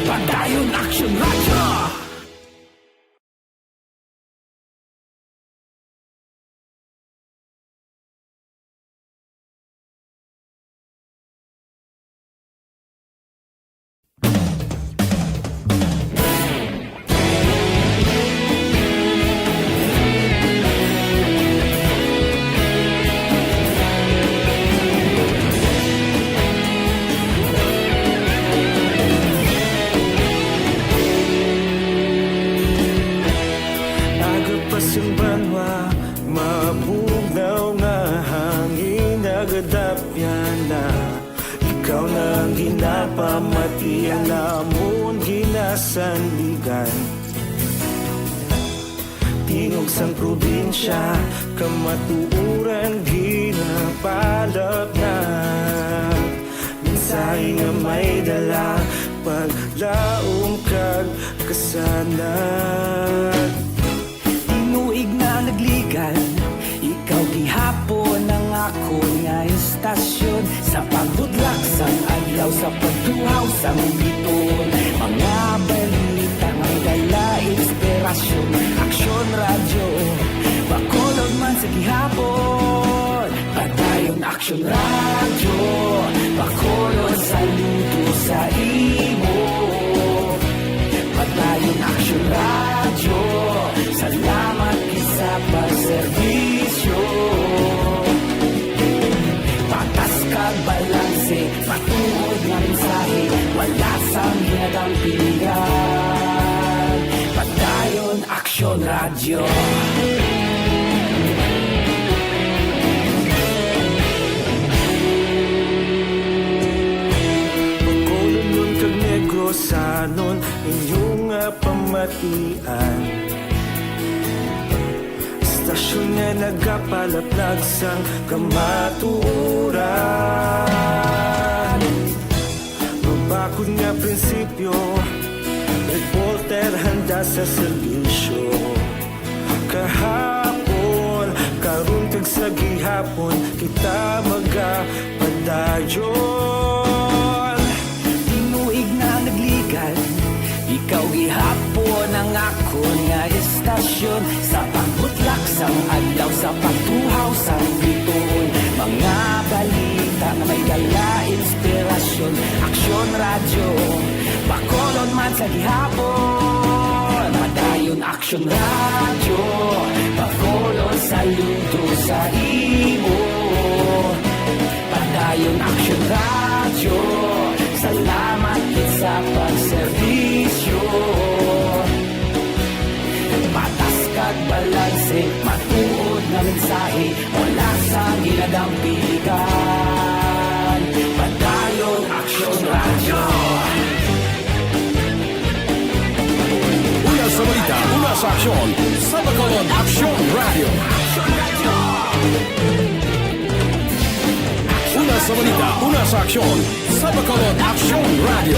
Padayon Aksyon Radyo. Aga pa sang banwa, mabugnaw nga hangin nagadapyan na. Ikaw na ang ginapamati, ang amon ginasandigan. Tingog sang probinsya, kamatuoran ginapalapnag. Mensahe nga may dala, paglaom kag kasanag. Tinuig na nagligan, ikaw gihapon ang akon nga istasyon. Sa pagbudlak sang adlaw, sa pagtuhaw sang bituon, mga balita nga may dala inspirasyon. Aksyon Radyo, Bacolod man sa gihapon. Padayon Aksyon Radyo, Bacolod, saludo sa imo. Padayon Aksyon Radyo, salamat gid sa pagserbisyo. Patas kag balanse, matuod nga mensahe, wala sang ginadampigan. Padayon Aksyon Radyo. Bacolodnon kag Negrosanon, inyo nga pamatian. Istasyon nga nagapalaplag sang kamatuoran. Mabakod nga prinsipyo, reporter handa sa serbisyo. Kahapon, karon, kag sa gihapon, kita magapadayon. Tinuig na nagligan, ikaw gihapon ang akon nga istasyon. Sa pagbutlak sang adlaw, sa pagtuhaw sang bituon, mga balita nga may dala inspirasyon. Aksyon Radyo, Bacolod man sa gihapon. Padayon Aksyon Radyo, Bacolod, saludo sa imo. Padayon Aksyon Radyo, salamat gid sa pagserbisyo. Patas kag balanse, matuod nga mensahe, wala sang ginadampigan. Padayon Una sa balita, una sa aksyon, sa Bacolod Aksyon Radio. Una sa balita, una sa aksyon, sa Bacolod Aksyon Radio.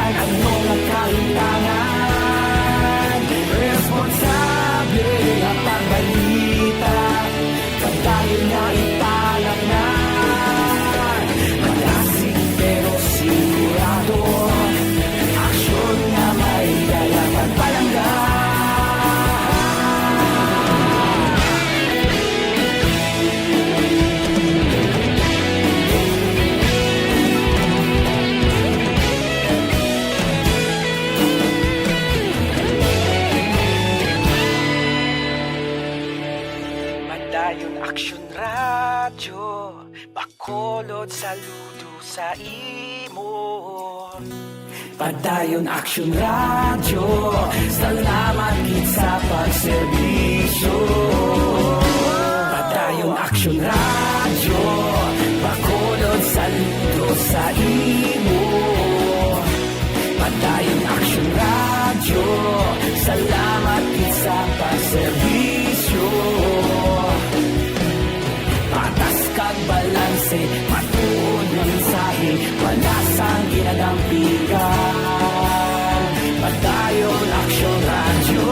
Ang mga kahintangan, responsable ang pagbalita. Padayon nga ipalangan, madasig pero sigurado. Aksyon nga may dala pagpalangga. Padayon Aksyon Radyo, Bacolod, saludo sa imo. Padayon Aksyon Radyo, salamat gid sa pagserbisyo. Padayon Aksyon Radyo, Bacolod, saludo sa imo. Padayon Aksyon Radyo, salamat gid sa pagserbisyo. Patas kag balanse, matuod nga mensahe, wala sang ginadampigan. Padayon Aksyon Radyo.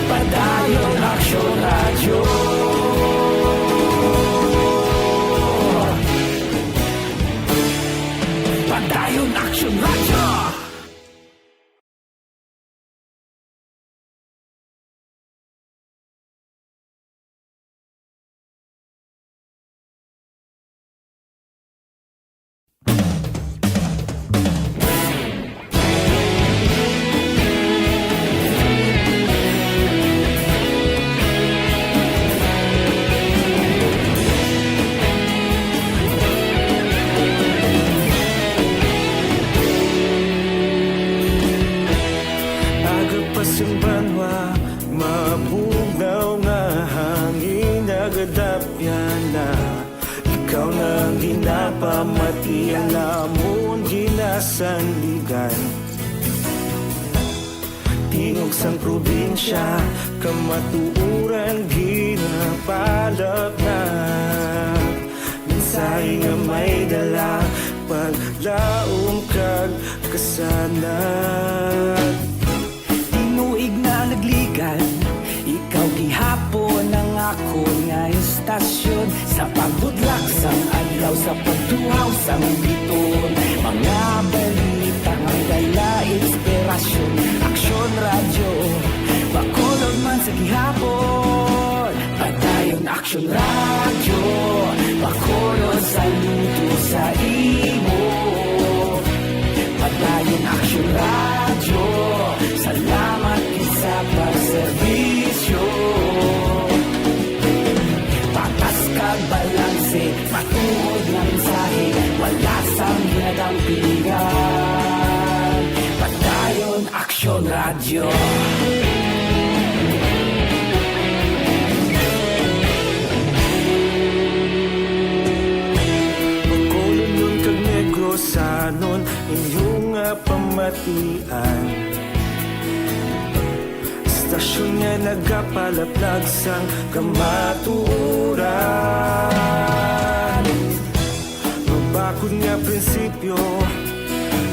Padayon Aksyon Radyo. Padayon Aksyon Radyo. Aga pa sing banwa, mabugnaw nga hangin, nagadapyan na. Ikaw na ang ginapamati, ang amon ginasandigan. Tingog sang probinsya, kamatuoran ginapalapnag. Mensahe nga may dala, paglaom kag kasanag. Tinuig na nagligan, ikaw gihapon ang akon nga istasyon. Sa pagbudlak sang adlaw, sa pagtuhaw sang biton, mga balita nga dala inspirasyon. Aksyon Radyo, Bacolod man sa gihapon. Padayon Aksyon Radyo, Bacolod, saludo sa imo. Padayon Aksyon Radyo, salamat gid sa pagserbisyo. Patas kag balanse, matuod nga mensahe, wala sang ginadampigan. Padayon Aksyon Radyo. Bacolodnon kag Negrosanon, inyo nga pamatian. Istasyon nga nagapalaplag sang kamatuoran. Mabakod nga prinsipyo,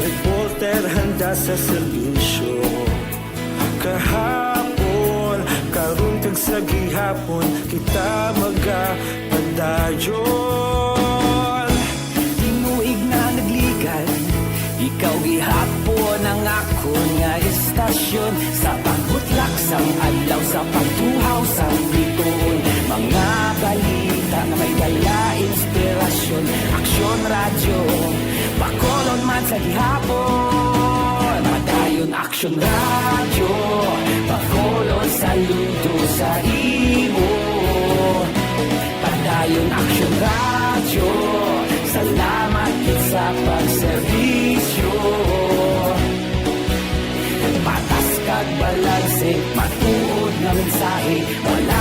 reporter handa sa serbisyo. Kahapon, karon kag sa gihapon, kita magapadayon. Tinuig na nagligan, ikaw gihapon ang akon nga istasyon. Sa pagbutlak sang adlaw, sa pagtuhaw sang bituon, mga balita nga may dala inspirasyon. Aksyon Radyo, Bacolod man sa gihapon. Padayon Aksyon Radyo, Bacolod, saludo sa imo. Padayon Aksyon Radyo, salamat gid sa pagserbisyo. Patas kag balanse, matuod nga mensahe, wala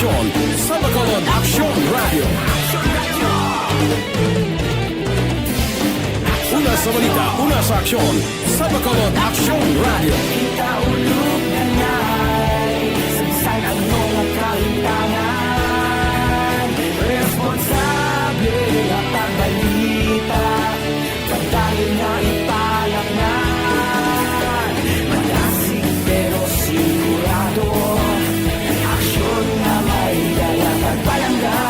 Sa Bacolod Aksyon Radio. Una sa balita, una sa aksyon. Sa Bacolod Aksyon Radio. Kita ulog na ngay, saysay ang mga kahintangan. Responsable at pagbalita. Padayon nga ipalaknad, malasig pero sigurado. Aksyon nga may dala kag palangga.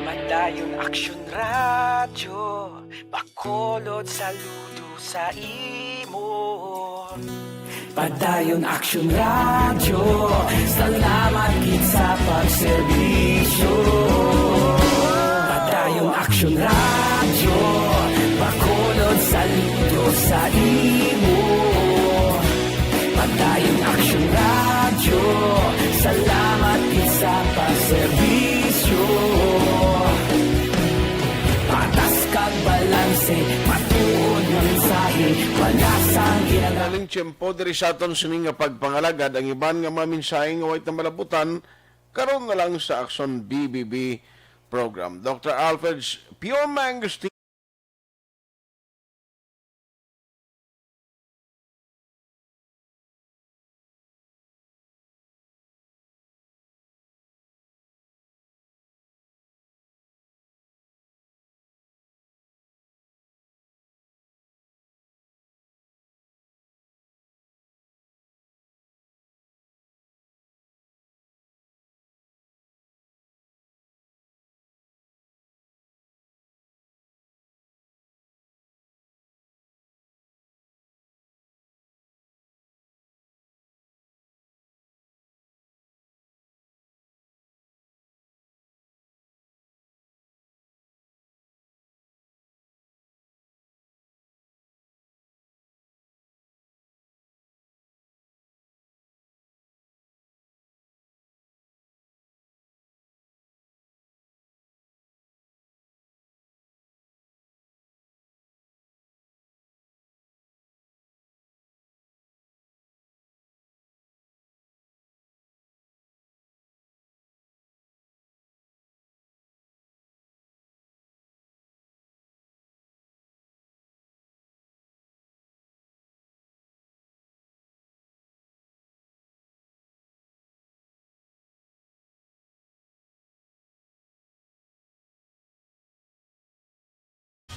Padayon Aksyon Radyo, Bacolod, saludo sa imo. Padayon Aksyon Radyo, salamat gid sa pagserbisyo. Padayon Aksyon Radyo, Bacolod, saludo sa imo. Padayon Aksyon Radyo, salamat gid sa pagserbisyo. Patas kag balanse, matuod nga mensahe, wala sang ginagawa. Galing tiyempo diri sa aton sini nga pagpangalagad. Ang iban nga mga mensahe nga way ta malabutan, karon na lang sa Aksyon B B B program. Doctor Alfred Pio Mangustin.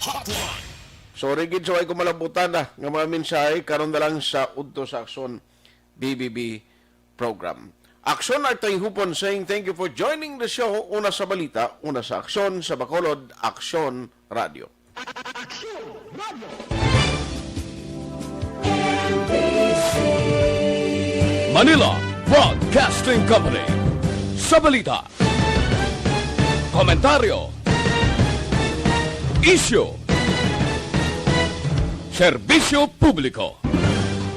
Hotline. Sorry gid sa way ko malabutan na nga mga mensahe, karon na lang sa Udto sa Aksyon B B B program. Aksyon Artay Hupon saying thank you for joining the show. Una sa balita, una sa aksyon, sa Bacolod, Aksyon Radio. Manila Broadcasting Company. Sa balita, komentaryo, isyu, serbisyo publiko.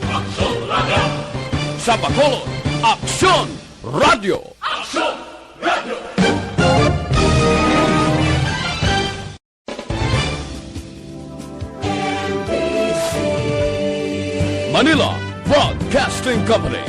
Aksyon Radio. Sa Bacolod, Aksyon Radio. Aksyon Radio. Manila Broadcasting Company.